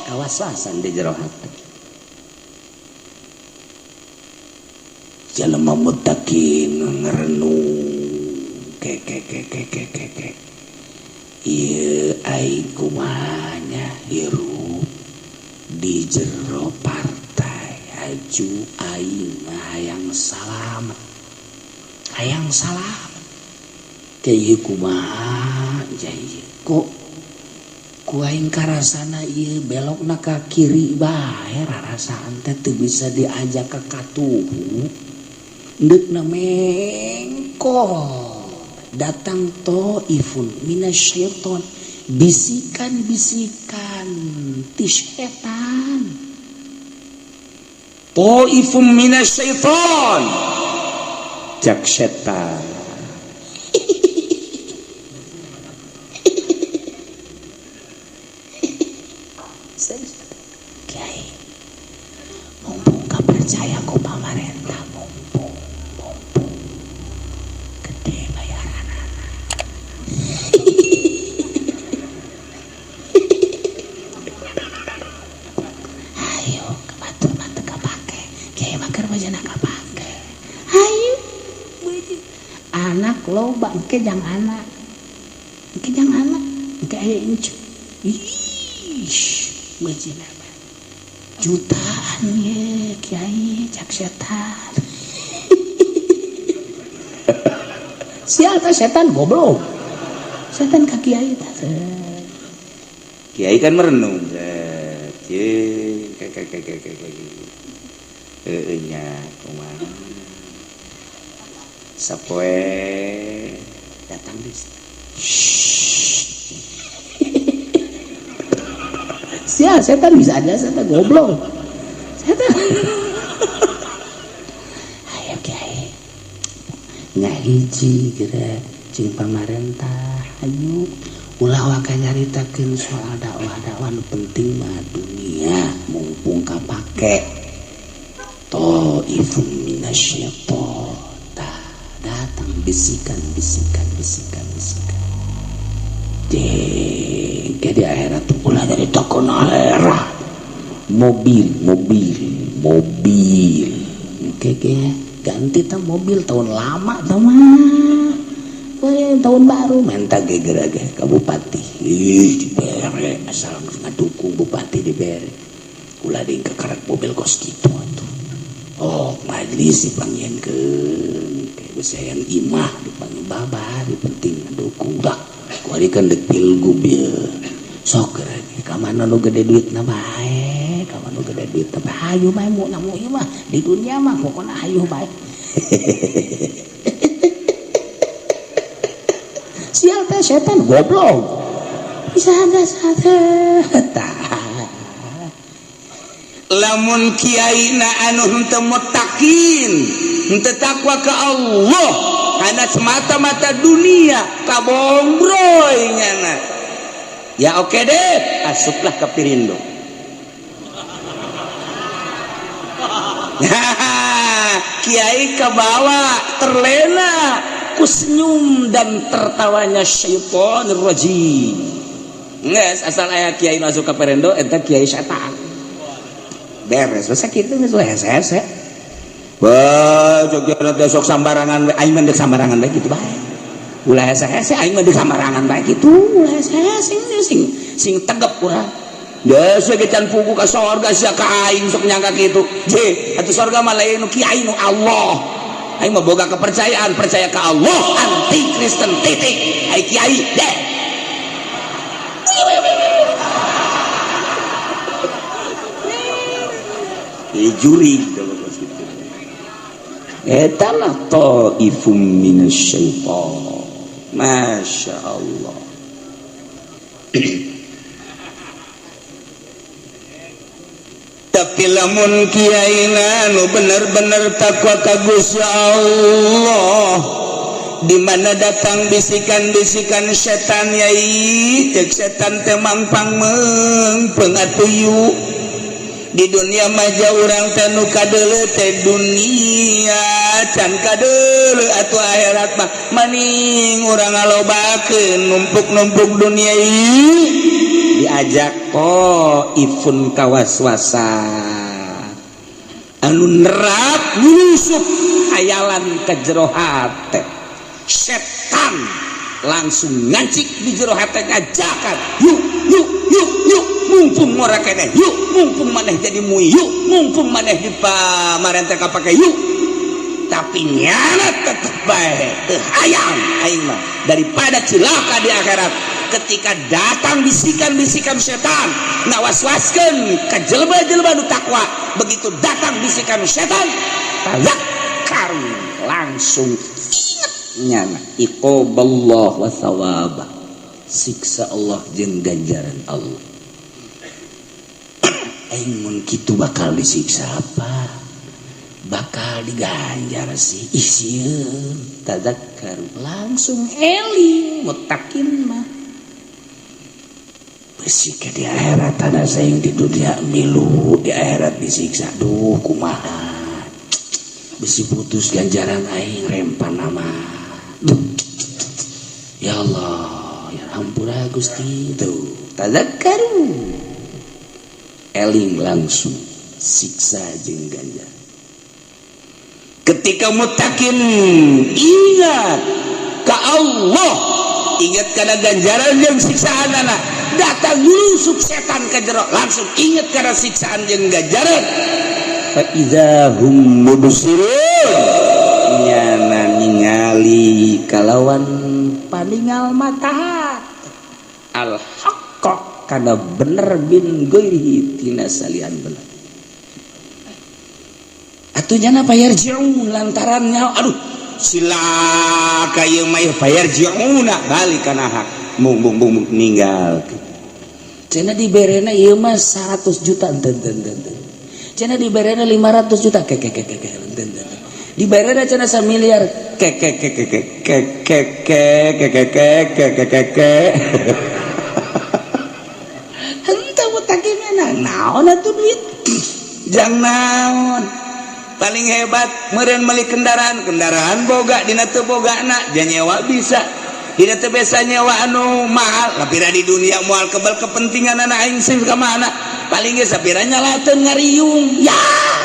kawaswasan di jero hate. Jelema muttaqin ngerenung, ke ke ke ke ke ke ke, ieu aing kumaha nya hirup di jero partai, aju aing mah hayang salamet, hayang salamet. Ke ieu kumaha ieu, kok ku aing karasana ieu belokna ka kiri bae, rarasaan teh teu bisa diajak ka katuhu, ndeukna mengkol. Datang ta'ifun minasyaiton, bisikan-bisikan ti setan, ta'ifun minasyaiton, cak setan. Kiai, mumpung gak percaya ku pamarentah, mumpung mumpung gede bayaran. Ayo ke batur mah teu kapake, kiai mah keur bajana kapake. Ayo anak loba, engke jang anak, engke jang anak, engke aya incu. Ih, bejana jutaan ye kiai, cak setan. Sial teh setan goblok, setan ka kiai teh. Kiai kan merenung, ye ke ke ke ke ke ke nya kumaha sapoe datang di. Sial setan bisa aja, setan goblok, setan. Ayo kiai ngahiji geura jeung pamarentah, ayo ulah waka nyaritakeun soal dakwah-dakwah, nu penting mah dunia mumpung kapake. Ta'ifun minasyaiton, datang bisikan bisikan bisikan bisikan. Deh, di akhirat ulah dari toko akhirat, mobil mobil mobil, oke ganti ta mobil tahun lama ta mah, tahun baru minta geger ge ka bupati, ih dibere, asal ngadukung bupati dibere, ulah deui kakarek mobil kos kitu atuh. Oh majelis dipanggieunkeun, geus hayang imah dipanggil babar, penting ngadukung dah. Kuari kan dek pilgub ieu, sok ka mana nu gede duitna bae, ka mana nu gede duitna bae, hayu bae mu namu ieu mah di dunia mah pokona hayu bae. Setan goblok bisa ada. Lamun kiai na anu henteu muttaqin, henteu takwa ka Allah, hanya semata-mata dunia, kabongbroy nyana. Ya oke deh, asuplah ke Pirindo. Kiai kebawa terlena ku senyum dan tertawanya syaitonir rajim. Geus asal aya kiai masuk ke Perindo eta kiai setan. Beres, masa kitu geus hese-hese. Wah, jogja teh sok sambarangan we, aing mah deuk sambarangan bae kitu bae. Ulah hese-hese, aing mah deuk sambarangan bae kitu, ulah hese-hese sing sing tegep urang. Geus we can pugu ka sorga sia ka aing sok nyangka kitu. Je, atuh sorga mah lain nu kiai nu Allah. Aing mah boga kepercayaan, percaya ka Allah, anti Kristen titik. Ai kiai deh. Jurig eta lah taifum minasyaitan. Masya Allah. Tapi lamun kiaina nu bener-bener takwa ka Gusti Allah, di mana datang bisikan-bisikan setan yai, cek setan teh mangpang meungpeung atuh di dunia maja urang teh nu kadeuleu teh dunia can kadeuleu atuh akhirat mah maning urang ngalobakeun numpuk-numpuk dunia ieu diajak ifun kawaswasa anu nerap nyusup hayalan ke jero hate, setan langsung ngancik di jero hate ngajakan yuk yuk yuk yuk mumpung ngora keneh yuk, mumpung maneh jadi mui yuk, mumpung maneh di pamarentah kapake yuk. Tapi nyana tetep bae teu hayang aing mah daripada cilaka di akhirat. Ketika datang bisikan-bisikan setan ngawaswaskeun ka jelema-jelema nu takwa, begitu datang bisikan setan tazakkar langsung inget nyana iqaballah wa thawabah, siksa Allah jeung ganjaran Allah. Aing mun kitu bakal disiksa apa? Bakal diganjar sih. Ih sieun tadzakkar langsung eling muttaqin mah. Besi ke di akhirat tanah saing di dunia milu di akhirat disiksa. Duh kumaha. Besi putus ganjaran aing rempan nama. Duh. Ya Allah, ya ampura Gusti tuh. Tadzakkaru. Eling langsung siksa jeung ganjar. Ketika muttaqin ingat ka Allah, ingat kana ganjaran jeung siksaan anak, datang nyusup setan ke jero langsung ingat kana siksaan jeung ganjaran. Fa idza hum mubsirun, nyana ningali kalawan paningal mata al haqq kana bener bin ghairihi tina salian bener. Atuh nyana payarji'un lantarannya aduh silaka ieu mah payarji'una balik kana hak mung mung mung ninggal. Cenah diberena ieu mah 100 juta enten enten enten. Cenah diberena 500 juta ke ke ke ke enten enten. Diberena cenah 1 miliar ke ke ke ke ke ke ke ke ke ke ke ke ke ke. Henteu mutakin naon atuh duit. Jang naon. Paling hebat meureun meuli kendaraan, kendaraan boga dina teu bogana, dia nyewa bisa. Dina teu bisa nyewa anu mahal, lapira di dunia moal kebal kepentingan anak aing sing ka mana. Paling geus sapira nyalateun ngariung. Ya,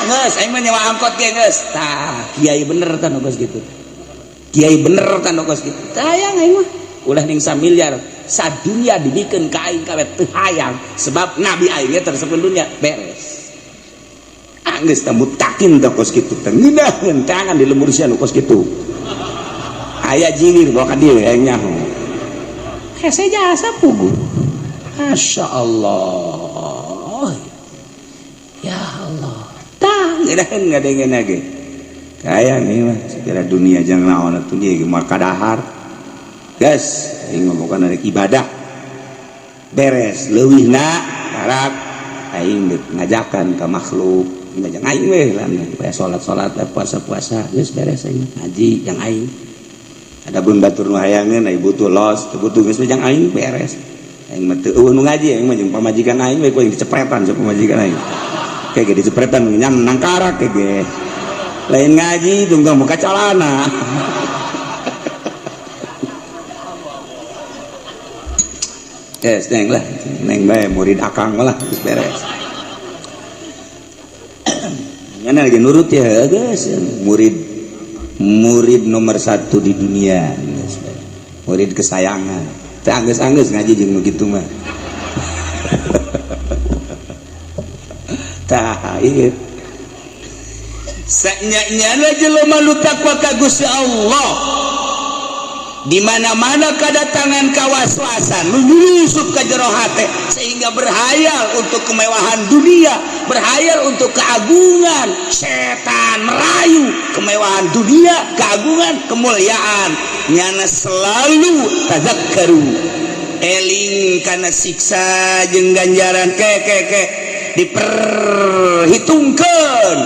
geus aing mah nyewa angkot ge geus. Tah, kiai bener tah nu geus kitu. Kiai bener tah nu geus kitu. Tah hayang aing mah. Ulah ning 1 miliar sadunia dibikeun ka aing kabeh teu hayang sebab nabi aing ge tersebut dunia beres. Geus teh mutakin teh kos kitu teh ngeunaheun tangan di lembur sia nu kos kitu. Aya jiwir bawa ka dieu hayang nyaho. Hese jasa puguh. Masya Allah. Ya Allah. Tah ngeunaheun ngadengeun ge. Kaya nih mah segala dunia jangan naon atuh ge mah kadahar. Guys, aing mah bukan dari ibadah. Beres leuwihna karak aing deuk ngajakan ka makhluk, ngajak aing we lah salat-salat, puasa-puasa geus beres aing ngaji yang aing. Adapun batur nu hayangeun ai butuh los, teu butuh geus jang aing beres. Aing mah teu eueuh nu ngaji, aing mah jeung pamajikan aing we ku aing dicepretan jeung pamajikan aing. Kayak ge dicepretan nyang nangkarak ge. Lain ngaji tunggang muka calana. Yes, neng lah, neng bae murid akang lah geus beres. Nyana lagi nurut ya guys, murid murid nomor 1 di dunia, murid kesayangan. Teu anggeus-anggeus ngaji jeung nu kitu mah. Tah ieu. Sanyanya jelema nu takwa ka Gusti Allah. Di mana-mana kedatangan kawaswasan menyusup ke jero hate sehingga berhayal untuk kemewahan dunia, berhayal untuk keagungan. Setan merayu kemewahan dunia, keagungan, kemuliaan. Nyana selalu tazakkaru, eling kana siksa jeung ganjaran ke ke ke diperhitungkeun,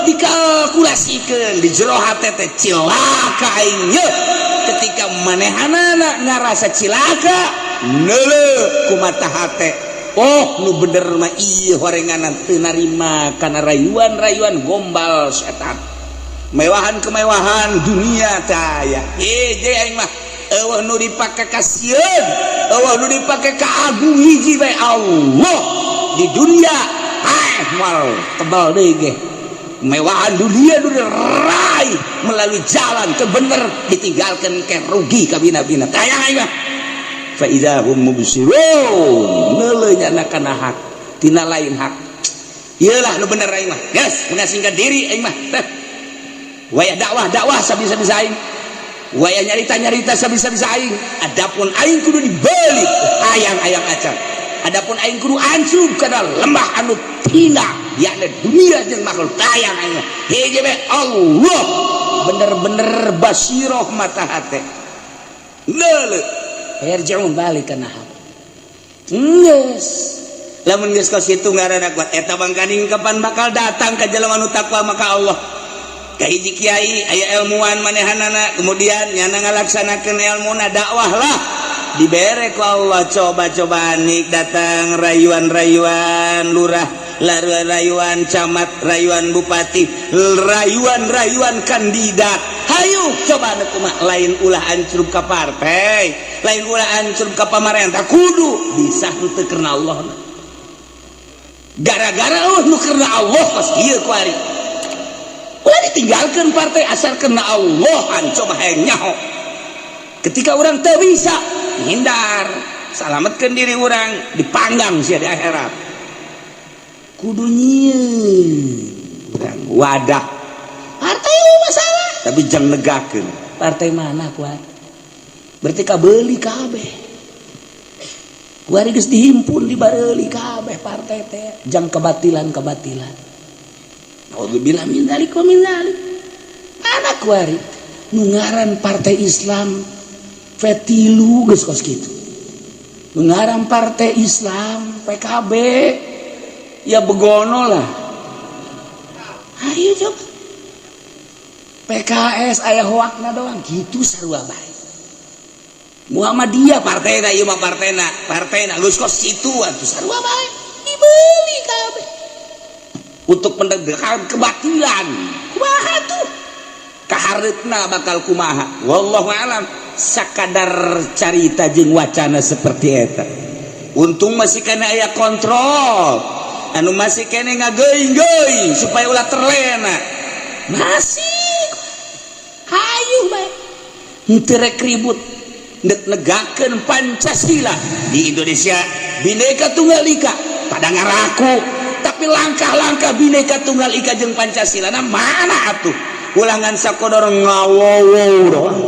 dikalkulasikeun di jero hate teh cilaka aing ye. Ketika manehanana ngarasa cilaka neuleuh ku mata hate, oh nu bener mah ieu horenganan teu narima kana rayuan-rayuan gombal setan, mewahan kemewahan dunia teh aya. Je aing mah eueuh nu dipake ka sieun, eueuh nu dipake ka agung hiji bae Allah di dunia. Ah moal tebal deui ge kemewahan dunia nu diraih melalui jalan kebener ditinggalkan ke rugi kabina-bina. Tayang aing mah fa idza hum mubsirun, neuleuh nya kana hak tina lain hak. Ieu lah nu bener aing mah. Geus mengasingkan diri aing mah. Teh wayah dakwah-dakwah sabisa-bisa aing, wayah nyarita-nyarita sabisa-bisa aing. Adapun aing kudu dibeli hayang-hayang acan. Adapun aing kudu ancrub kana lembah anu tina yakni dunia jeung makhluk tayang aing mah. Hiji bae Allah bener-bener basiroh mata hate. Leuleuh yarji'un balik kana hak. Geus lamun geus ka situ ngaranna kuat eta bangkaning kapan bakal datang ka jelema nu takwa maka Allah. Ka hiji kiai aya ilmuwan manehanana kemudian nyana ngalaksanakeun ilmuna dakwah lah dibere ku Allah. Coba-coba nik datang rayuan-rayuan lurah, rayuan camat, rayuan bupati, rayuan-rayuan kandidat. Hayu coba nu kumaha, lain ulah ancrub ka partai, lain ulah ancrub ka pamarentah, kudu bisa henteu karena Allah. Gara-gara nu karena Allah pas kieu ku ari. Ulah ditinggalkeun partai asal karena Allah, coba hayang nyaho. Ketika orang teu bisa menghindar, salametkeun diri orang dipanggang sia di akhirat. Kudu nyieun urang wadah partai masalah, tapi jangan negakeun partai mana kuat. Berarti kabeuli kabeh. Kuari geus dihimpun dibareuli kabeh partai teh jang kebatilan-kebatilan. Naudzubillah min dzalik wa min dzalik. Mana kuari nu ngaran partai Islam Fetilu geus kos kitu. Nu ngaran partai Islam PKB ya begono lah. Ayo coba PKS aya hoakna doang gitu sarua bae. Muhammadiyah partainya ieu mah partena, partena geus kos kitu atuh sarua bae dibeli kabeh untuk penegakan kebatilan. Kumaha tuh kahareupna bakal kumaha wallahu alam. Sakadar carita jeung wacana seperti eta. Untung masih kena aya kontrol anu masih kene ngageuing-geuing supaya ulah terlena. Masih hayu bae henteu rek ribut ndek negakeun Pancasila di Indonesia Bhinneka Tunggal Ika pada ngaraku, tapi langkah-langkah Bhinneka Tunggal Ika jeung Pancasila na mana atuh ulangan sakodor ngawowo doang.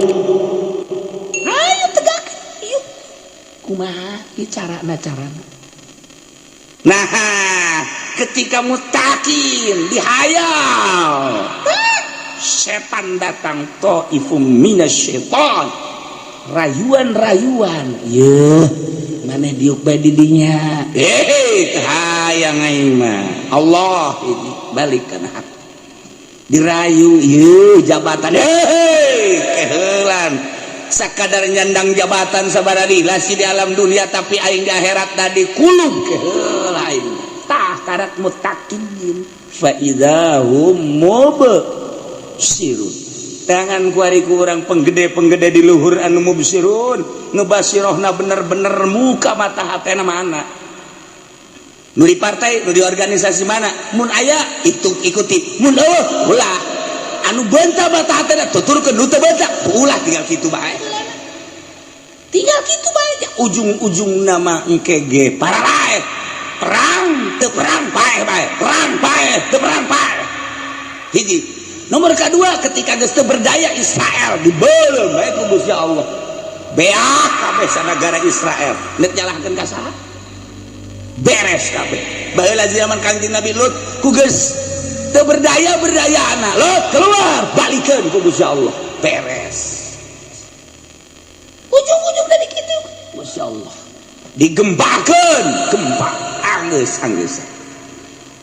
Ayo tegak yuk kumaha ieu carana carana. Nah ketika mutakin dihayal setan datang, taifum minasyaiton Rayuan-rayuan ye maneh diuk bae di dinya, eh hayang aing mah. Allah ini balik kana hak dirayu ye jabatan, eh keheulan sakadar nyandang jabatan sabaralila si di alam dunia, tapi aing di akhirat tadi kulub keheula aing. Tah, karak muttaqin fa idza hum mubsirun. Tangan kuari ku urang penggede-penggede di luhur anu mubsirun, nu basirohna bener-bener muka mata hatena mana, nu di partai, nu di organisasi mana mun aya itu ikuti, mun eueuh ulah. Anu benta mata hatena tuturkeun, nu teu benta ulah. Tinggal kitu bae, tinggal kitu bae. Ujung-ujung nama engke ge pararae, perang teu perang paeh bae, perang paeh teu perang paeh. Hiji nomor kedua, ketika geus teu berdaya Israel dibeuleum bae ku Gusti Allah, beak kabeh sanagara Israel. Nek nyalahkeun ka saha? Beres kabeh. Baheula zaman Kangjeng Nabi Lut, ku geus teu berdaya berdayana, Lut keluar, balikeun ku Gusti Allah, beres. Ujung-ujung dari kitu Masya Allah digembakeun gempa, anggeus anggeus.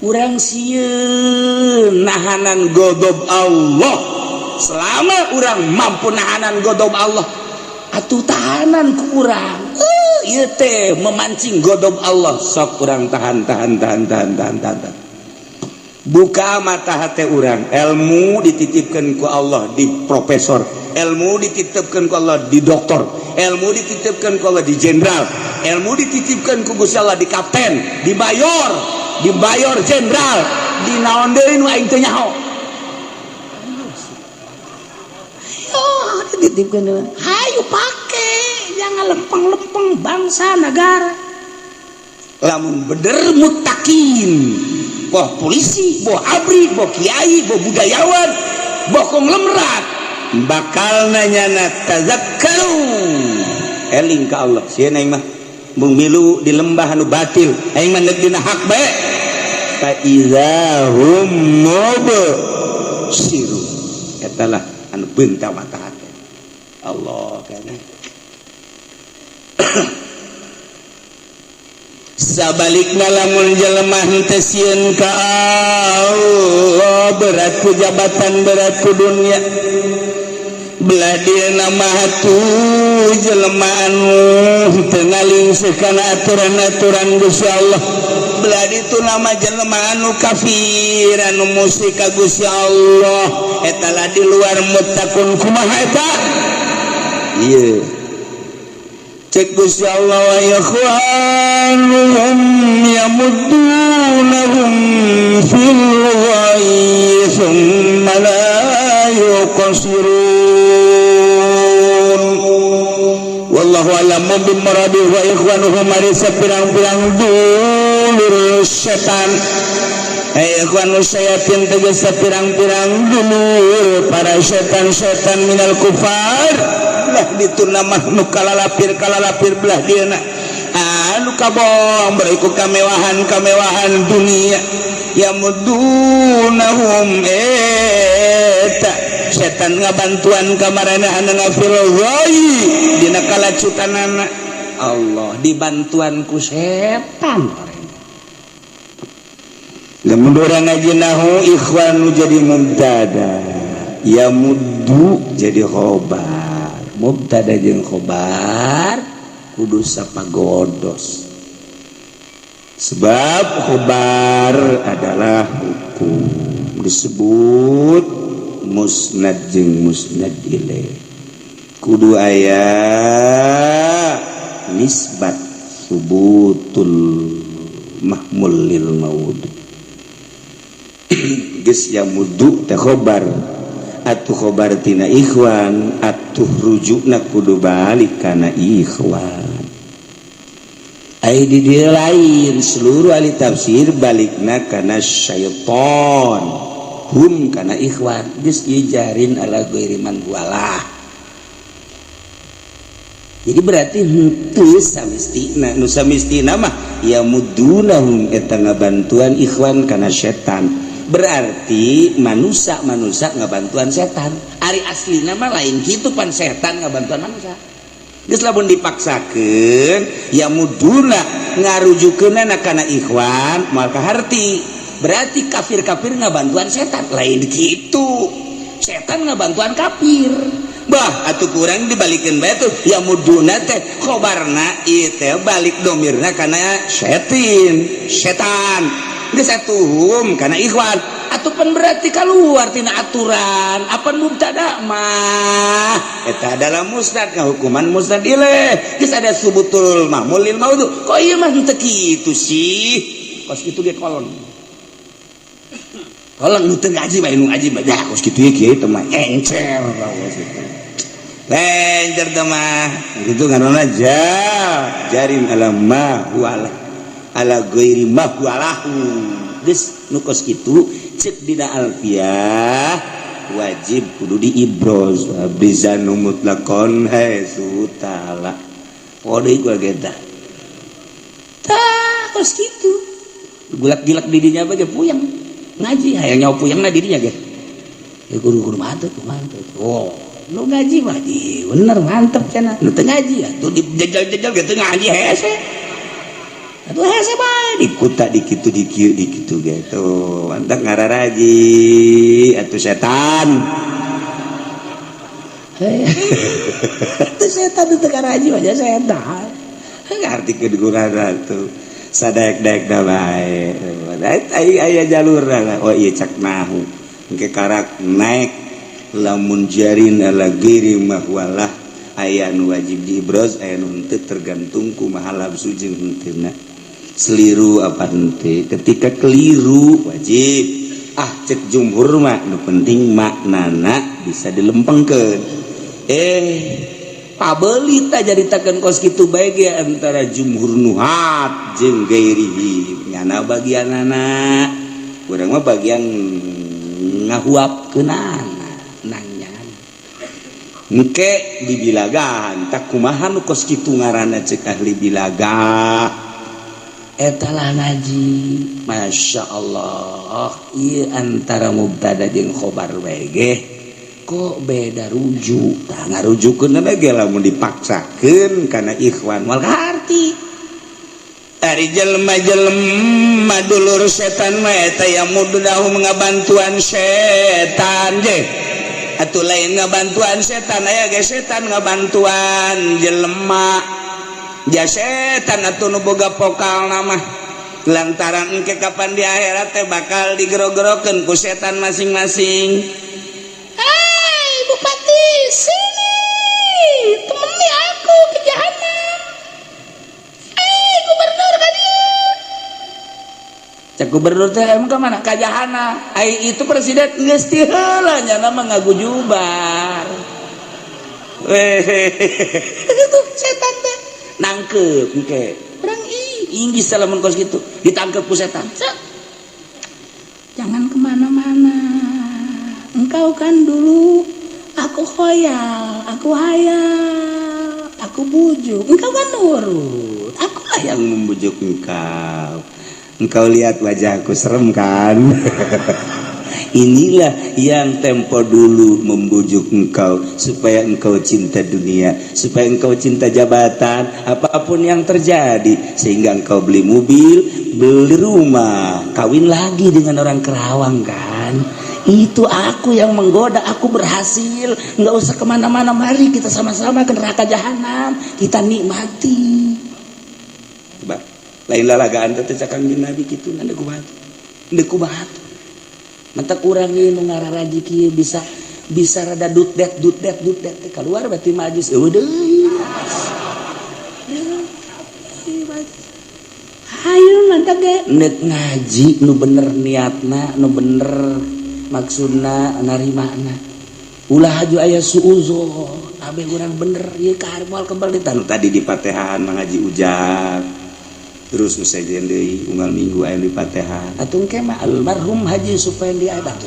Urang sieun nahanan godob Allah. Selama urang mampu nahanan godob Allah, atuh tahanan ku urang. Ieu teh memancing godob Allah. Sok urang tahan, tahan, tahan, tahan, tahan, tahan, tahan. Buka mata hati urang. Ilmu dititipkan ku Allah di profesor, ilmu dititipkan ku Allah di doktor, ilmu dititipkan ku Allah di jenderal, ilmu dititipkan ku Gusti Allah di kapten, di mayor, di mayor jenderal, di naon deui nu aing teu nyaho. Ayo dititipkan, hayu pake, jangan lempeng-lempeng bangsa negara. Lamun bener muttaqin, boh polisi, boh abri, boh kiai, boh budayawan, boh konglomerat, bakal nanya na tazakkaru, eling ka Allah. Sieun aing mah mung milu di lembah anu batil, aing mah dina hak bae. Fa iza hum mubsirun, eta lah anu beunta mata hati Allah kana. Sabalikna, lamun jelema henteu sieun ka Allah, berat ku jabatan, berat ku dunia, belah dieu mah atuh jelema anu teu ngalingseuk kana aturan-aturan Gusti Allah, belah ditu nama jelema anu kafir, anu musyrik ka Gusti Allah. Eta lah di luar muttaqun. Kumaha eta? Ieu cek Gusti Allah, wa ikhwanuhum yamuddunahum fil ghayyi thumma la yuqsirun. Wallahu a'lamu bimuradi. Wa ikhwanuhum ari sapirang-pirang dulur setan. Hey, ikhwanu syayatin tegas sapirang-pirang dulur para setan-setan minal kufar, belah ditu nama nu kalalapir kalalapir, belah dieuna anu kabong beriku kemewahan kemewahan dunia. Yamudunahum, eta setan ngabantuan ka maranehna, fil ghayyi dina kalacutanana. Allah dibantuan ku setan. Lamun urang ngaji nahu, ikhwanu jadi mubtada, yamuddu jadi khobar. Mubtada jeung khobar kudu sapagodos, sebab khobar adalah hukum, disebut musnad jeung musnad ilaih, kudu aya nisbat subutul mahmul lil maud. Geus yamuddu teh khobar atuh, khobar tina ikhwan atuh, rujukna kudu balik kana ikhwan. Ai di dieu lain, seluruh ahli tafsir balikna kana syaiton, hum kana ikhwan. Geus ieu jarin ala ghairi man huwalah. Jadi berarti henteu samistina. Nu samistina mah yamudunahum eta ngabantuan ikhwan kana setan, berarti manusia manusia ngabantuan setan. Ari asli nama lain gitu pan, setan ngabantuan manusia. Geus lamun dipaksakeun ya muduna ngarujukeunana kana ikhwan moal kaharti. Berarti kafir-kafir ngabantuan setan, lain gitu. Setan ngabantuan kafir. Bah, atuh kurang dibalikeun bae tuh ya muduna teh khobarna ieu teh balik domirna kana setin, setan. Geus atuh kana ikhwan. Atuh pan berarti keluar tina aturan. Apan mubtada mah eta adalah musnad, ngahukuman musnad ilaih. Geus ada subutul mahmul lil maudhu. Kok ieu mah henteu kitu sih? Kos kitu ge kolon. Kolon nu teu ngaji bae, nu ngaji bae dah kos kitu ye kieu teh mah encer kos kitu. Encer teh mah kitu ngaranna jarin ala ma huwa ala ghairi ma huwa lahu. Geus nu kos kitu cek dina alfiah wajib kudu diibroz bizanu mutlaqon haitsu ta'ala. Poho deui gua ge tah. Tah kos kitu. Gulak-gilak di dinya bae puyeng. Ngaji hayang nyawa puyeng na dirinya ge. Ya kudu kudu mantep, mantep. Oh, nu ngaji mah di bener mantep cenah. Nu teu ngaji atuh dijejal-jejal ge teu ngaji hese. Atuh hese bae dikuta di kitu di kieu di kitu ge tuh. Mantap ngararaji atuh setan. Atuh setan teu ngaraji mah setan. Ngarti ke gurana tuh. Sadaek-daek da bae. Aya jalur. Oh iya, cak nahu engke karak naik lamun jarin ala ghairi mahwalah aya nu wajib diibroz aya nu henteu, tergantung kumaha lafzu jeung henteuna, seliru apa henteu. Ketika keliru wajib, ah cek jumhur mah nu penting maknana bisa dilempengkeun. Pabeli ta jaritakeun kos kitu bae ge antara jumhur nuhat jeung gairihi nyana bagianana, urang mah bagian ngahuapkeunana nanya engke dibilagan tak kumaha nu kos kitu ngaranna cek ahli bilaga eta lah ngaji. Masya Allah, ieu antara mubtada jeung khobar bae ge kok beda rujuk. Tah ngarujukeun ge lamun dipaksakeun kana ikhwan moal kaharti. Ari jelema-jelema dulur setan mah eta ya mudahum ngabantuan setan je atuh, lain ngabantuan setan, aya ge setan ngabantuan jelema ja setan atuh nu boga pokal nama, lantaran engke kapan di akhirat teh bakal digero-gerokeun ku setan masing-masing. Hai bupati, sini temani aku ke jahanam. Eh, gubernur kan dia. Cek gubernur teh emang ke mana? Ka jahanam. Ai itu presiden geus ti heula nya mah ngagujubar. Itu setan teh nangkep engke. Urang ih inggis lamun kos kitu ditangkep ku setan. Set. Jangan kemana-mana. Engkau kan dulu aku khoyal, aku hayal, aku bujuk. Engkau kan nurut. Akulah yang membujuk engkau. Engkau lihat wajahku serem kan? Inilah yang tempo dulu membujuk engkau supaya engkau cinta dunia, supaya engkau cinta jabatan, apapun yang terjadi, sehingga engkau beli mobil, beli rumah, kawin lagi dengan orang Kerawang kan? Itu aku yang menggoda, aku berhasil. Nggak usah kemana-mana, mari kita sama-sama ke neraka jahanam, kita nikmati. Coba, lain lalagaan teh cak Kangjeng Nabi kitu, ndek kumaha? Ndek kumaha? Mantap urang ieu nu ngararaji kieu bisa bisa rada dut det dut det dut det teh keluar berarti majlis eueuh deui. Hayu mantap ge. Nek ngaji nu bener niatna, nu bener maksudna, narimana. Ulah haju aya suuzon, abe urang bener ieu ka moal kebal di tanu tadi di Patehan mangaji ujang. Terus nu sejen deui unggal minggu aya di Patehan. Atuh engke mah almarhum Haji Supendi aya bantu.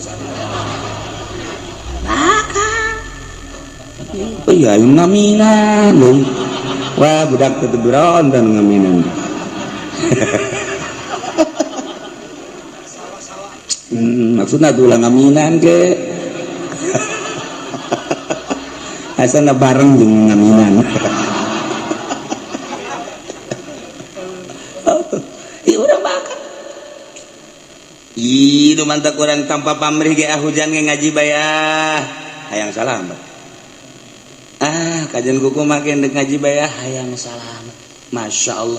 Bakal. Oh iya, ngaminan deui. Wah, budak teu berontan ngaminan. Maksudna tuh ulah ngaminan ke. Asana bareng jeung ngaminan. Mantak urang tanpa pamrih ge hujan ge ngaji bae ah hayang salamet. Ah kajian kuku make dek ngaji bae hayang salamet. Masya Allah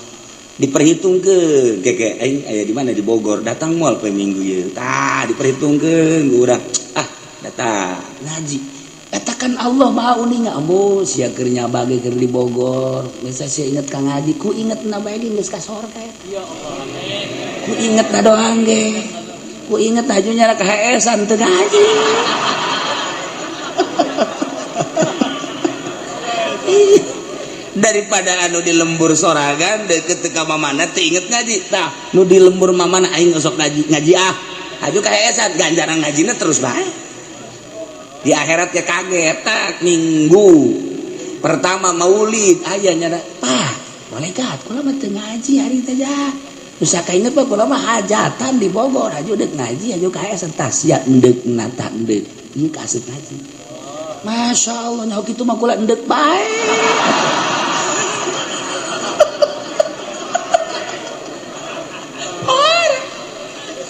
diperhitungkeun keke aing aya di mana di Bogor datang moal poe Minggu ieu tah diperhitungkeun ku urang ah datang ngaji eta kan Allah Maha uninga ambu sia keur nyabage keur di Bogor bisa sia inget ka ngaji ku ingetna bae ge geus ka sorga ya Allah amin ku ingetna doang ge ku inget aju nyara ka heesan teu ngaji. Daripada anu di lembur sorangan deket ka mamana teu inget ngaji tah nu di lembur mamana aing sok ngaji ngaji ah aju ka heesan ganjaran ngajina terus bae di akhirat ya kaget tak minggu pertama maulid aya nyara pak malaikat kula mah teu ngaji hari teh ja usah kainget mah kula mah hajatan di Bogor aju deuk ngaji aju ka heesan tah sia endeuk nata endeuk ieu ka asup ngaji. Masya Allah nyaho kitu mah kula endeuk bae.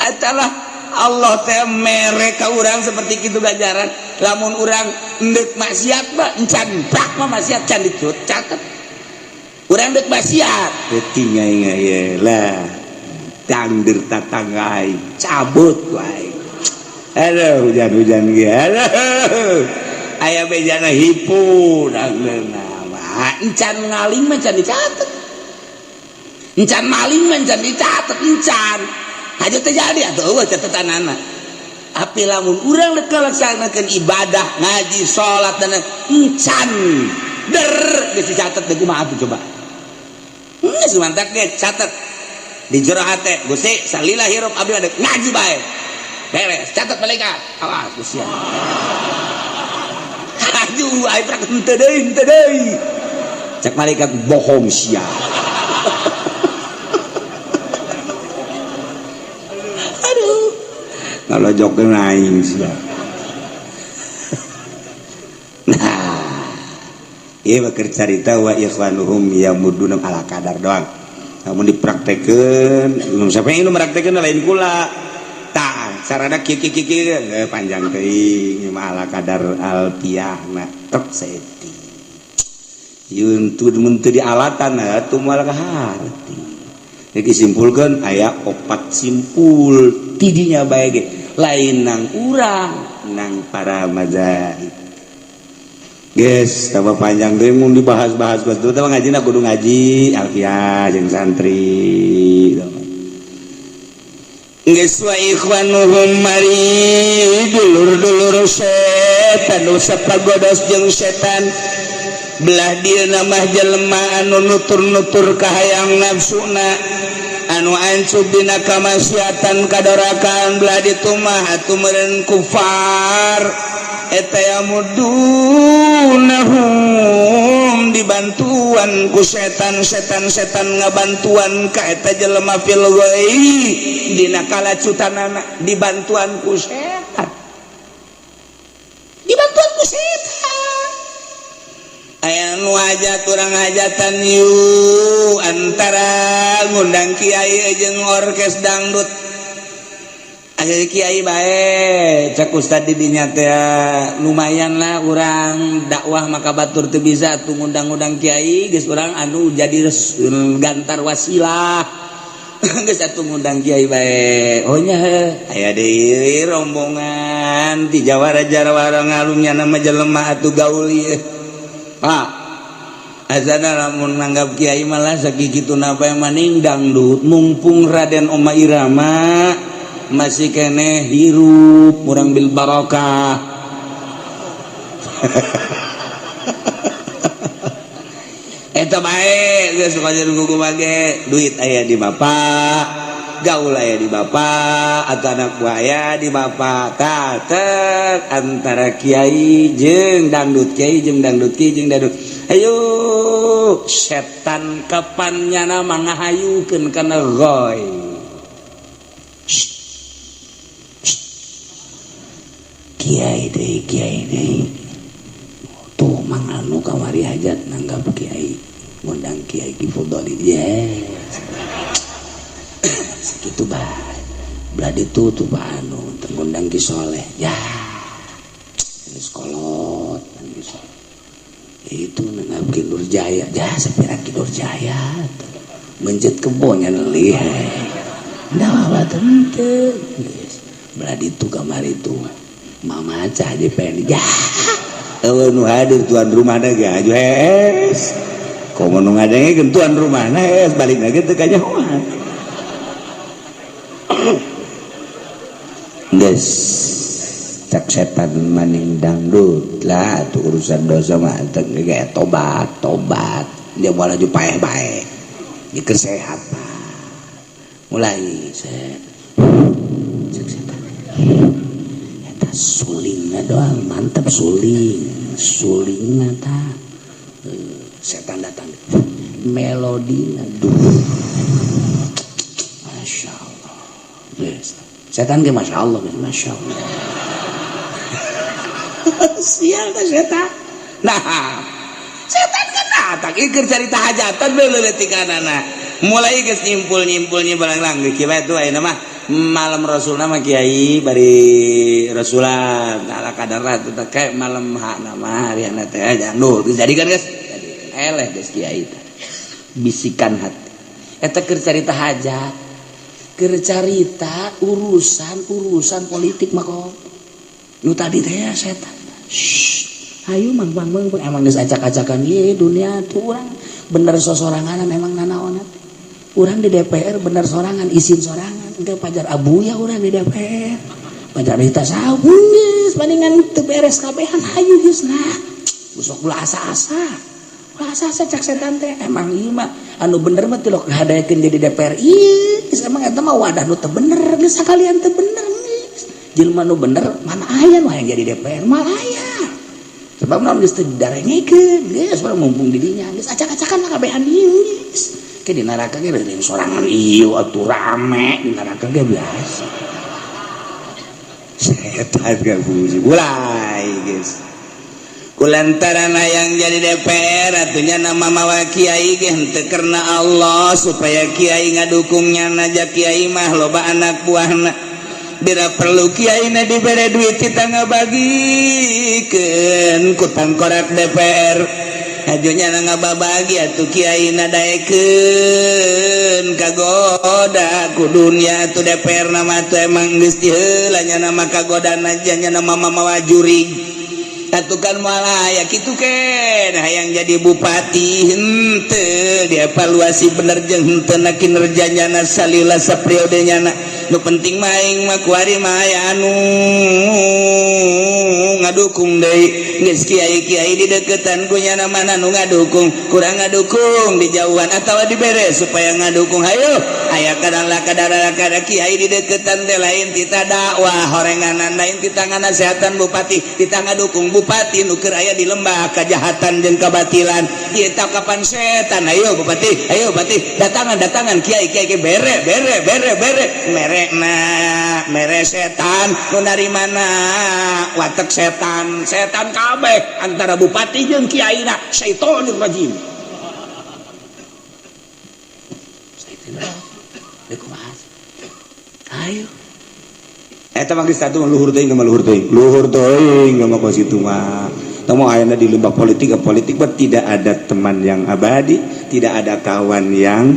Atalah Allah teh mere ka urang seperti kitu ganjaran lamun urang endeuk maksiat mah encan prak mah maksiat can dicatet urang deuk maksiat teuting aing ieu lah dangder tatangga aing cabut wae aduh hujan-hujan ge aduh aya bejana hipu dangdeuna mah encan ngaling mah can dicatet encan maling mah can dicatet encan aja terjadi atau eueuh catetanana api lamun urang rek ngalaksanakeun ibadah ngaji salat dan encan der geus dicatet deui kumaha atuh coba geus mantak ge catet di jero hate Gusti salila hirup abdi mah ngaji bae beres catet malaikat awas Gusti aduh aing prak henteu deui cek malaikat bohong sia. Kalau jok aing sia. Nah, ieu keur carita wa ikhwanuhum yamuduna ala kadar doang. Namun dipraktekeun, nu siapa yang nu meraktekeun lain kula. Tah, sarana kieu kieu kieu panjang teuing mah ala kadar alfiah na tek saeutik. Yeun teu mun teu dialatan atuh moal kaharti. Jadi simpulkeun aya opat simpul tidinya bae ge lain nang urang nang para mazahib. Geus tambah panjang deui mun dibahas-bahas geus teh ngajina kudu ngaji alfiah jeung santri. Geus wa ikhwanuhum mari dulur-dulur setan nu sapagodos jeung setan belah dieuna mah jelema anu nutur-nutur kahayang nafsuna anu ancup dina kamaksiatan kadorakaan belah ditu mah atuh meureun kufar eta yamudunahum dibantuan ku setan setan-setan ngabantuan ka eta jelema fil ghaib dina kalacutanana dibantuan ku setan dibantuan ku setan aya nu hajat urang hajatan yu antara ngundang kiai jeung orkes dangdut aya kiai bae cek ustad di dinya teh lumayan lah urang dakwah maka batur teu bisa tuh ngundang-ngundang kiai geus urang anu jadi gantar wasilah geus atuh ngundang kiai bae oh nya aya deui rombongan ti jawara-jawara ngalumnya nama jelema atuh gaul ieu Pak azana lamun nanggap kiai malah sakitu napa maning dangdut mumpung Raden Oma Irama masih keneh hirup urang bil barokah. Eta bae geus kajian kuku mage duit aya di bapak gaul aya di bapak atau anak buaya di bapak tatek antara kiai jeung dangdut kiai jeung dangdut kiai jeung dangdut ayo setan kapan nyana mangahayukeun kana goy kiai deui tuh mang anu kamari hajat nanggap kiai ngundang kiai Ki Fudholi yes segitu bae Belah ditu tuh Pak anu tengundang Ki Soleh ya, geus kolot Ki Soleh itu nengap Ki Nurjaya ya, sepira Ki Nurjaya mencet kebonnya nelih. Nah, apa tente belah ditu kamar itu mama cah di pendi ya. Eueuh nu hadir tuan rumah ge aju hees. Komo nu ngadengekeun tuan rumahna hees, balik lagi teu kanyahoan. Geus cak setan maning dangdut lah tuh, urusan dosa mah teu ge, tobat tobat dia moal aju paeh bae. Dikeun sehat mulai set cek setan eta sulingna doang mantep, suling sulingna ta. Setan datang, melodina duh, masya Allah. Geus setan ge masya Allah, masya Allah. Sial teh setan. Nah, setan kan datang ieu carita hajatan leuleutikana, mulai geus nyimpul nyimpul nyimpul lang kieu bae tuh. Ayeuna mah malam rasul nama kiai bari rasulan ala kadar tuh teh kayak malam hak nama hari teh dangdut jadi kan, geus jadi eleh geus kiai teh. Bisikan hati eta keur carita hajat, keur carita urusan urusan politik mah kok nu tadi teh ya, setan. Shh, ayo mang mang mang, emang geus acak-acakan ieu dunia tuh. Urang bener sosoranganan, emang nanaonan urang di DPR bener sorangan, izin sorangan engke pajar abuya urang di DPR, pajar tasawuf geus bandingan teu beres kabehan. Hayu geus lah, sok ulah asa-asa, ulah asa-asa cak setan teh. Emang ieu mah anu bener mah tilok hadayakeun jadi DPR ieu geus, emang eta mah wadah nu teu bener geus, sakalian teu bener geus. Jelema nu bener mana aya nu hayang jadi DPR? Moal aya. Sebab naon? Geus teu didarengekeun geus, urang mumpung di dinya geus acak-acakan lah kabehan ieu geus. Ke di neraka ge lain sorangan ieu atuh, rame di neraka ge biasa. Setan gak fungsi mulai geus kulantaran hayang jadi DPR atunya nama mawa kiai ge henteu karena Allah, supaya kiai ngadukungnya naja. Kiai mah loba anak buahna, bila perlu kiai na dibere duit kita ngabagikeun ku tangkorak DPR. Ajunya na ngababagi atuh kiai na, daekeun kagoda ku dunia atuh. DPR nama tuh emang geus diheula nya nama kagoda aja nya nama mamawa jurig atuh kan moal aya kitu. Ken hayang jadi bupati henteu dievaluasi bener jeung henteu na kinerjanya na salila sapriode nyana. Nu penting mah aing mah kuari mah aya anu ngadukung deui. Geus kiai-kiai di deketan ku nyana, mana nu ngadukung, kurang ngadukung di jauhan atawa dibere supaya ngadukung. Hayo aya kadang kadang kadang kiai di deketan teh lain tita dakwah horenganan, lain tita nganasehatan bupati, tita ngadukung bupati nu keur aya di lembah kejahatan jeung kebatilan ieu. Kapan setan, ayo bupati, ayo bupati, datangan datangan kiai kiai kiai, bere bere bere bere mere na mere setan nu mana watek setan setan kabeh antara bupati jeung kiai na syaitonir rajim. Kumaha ayo Eta mah geus satu luhur teuing mah, luhur teuing, luhur teuing mah kos kitu mah. Temu ayeuna di lembah politik, politik mah tidak ada teman yang abadi, tidak ada kawan yang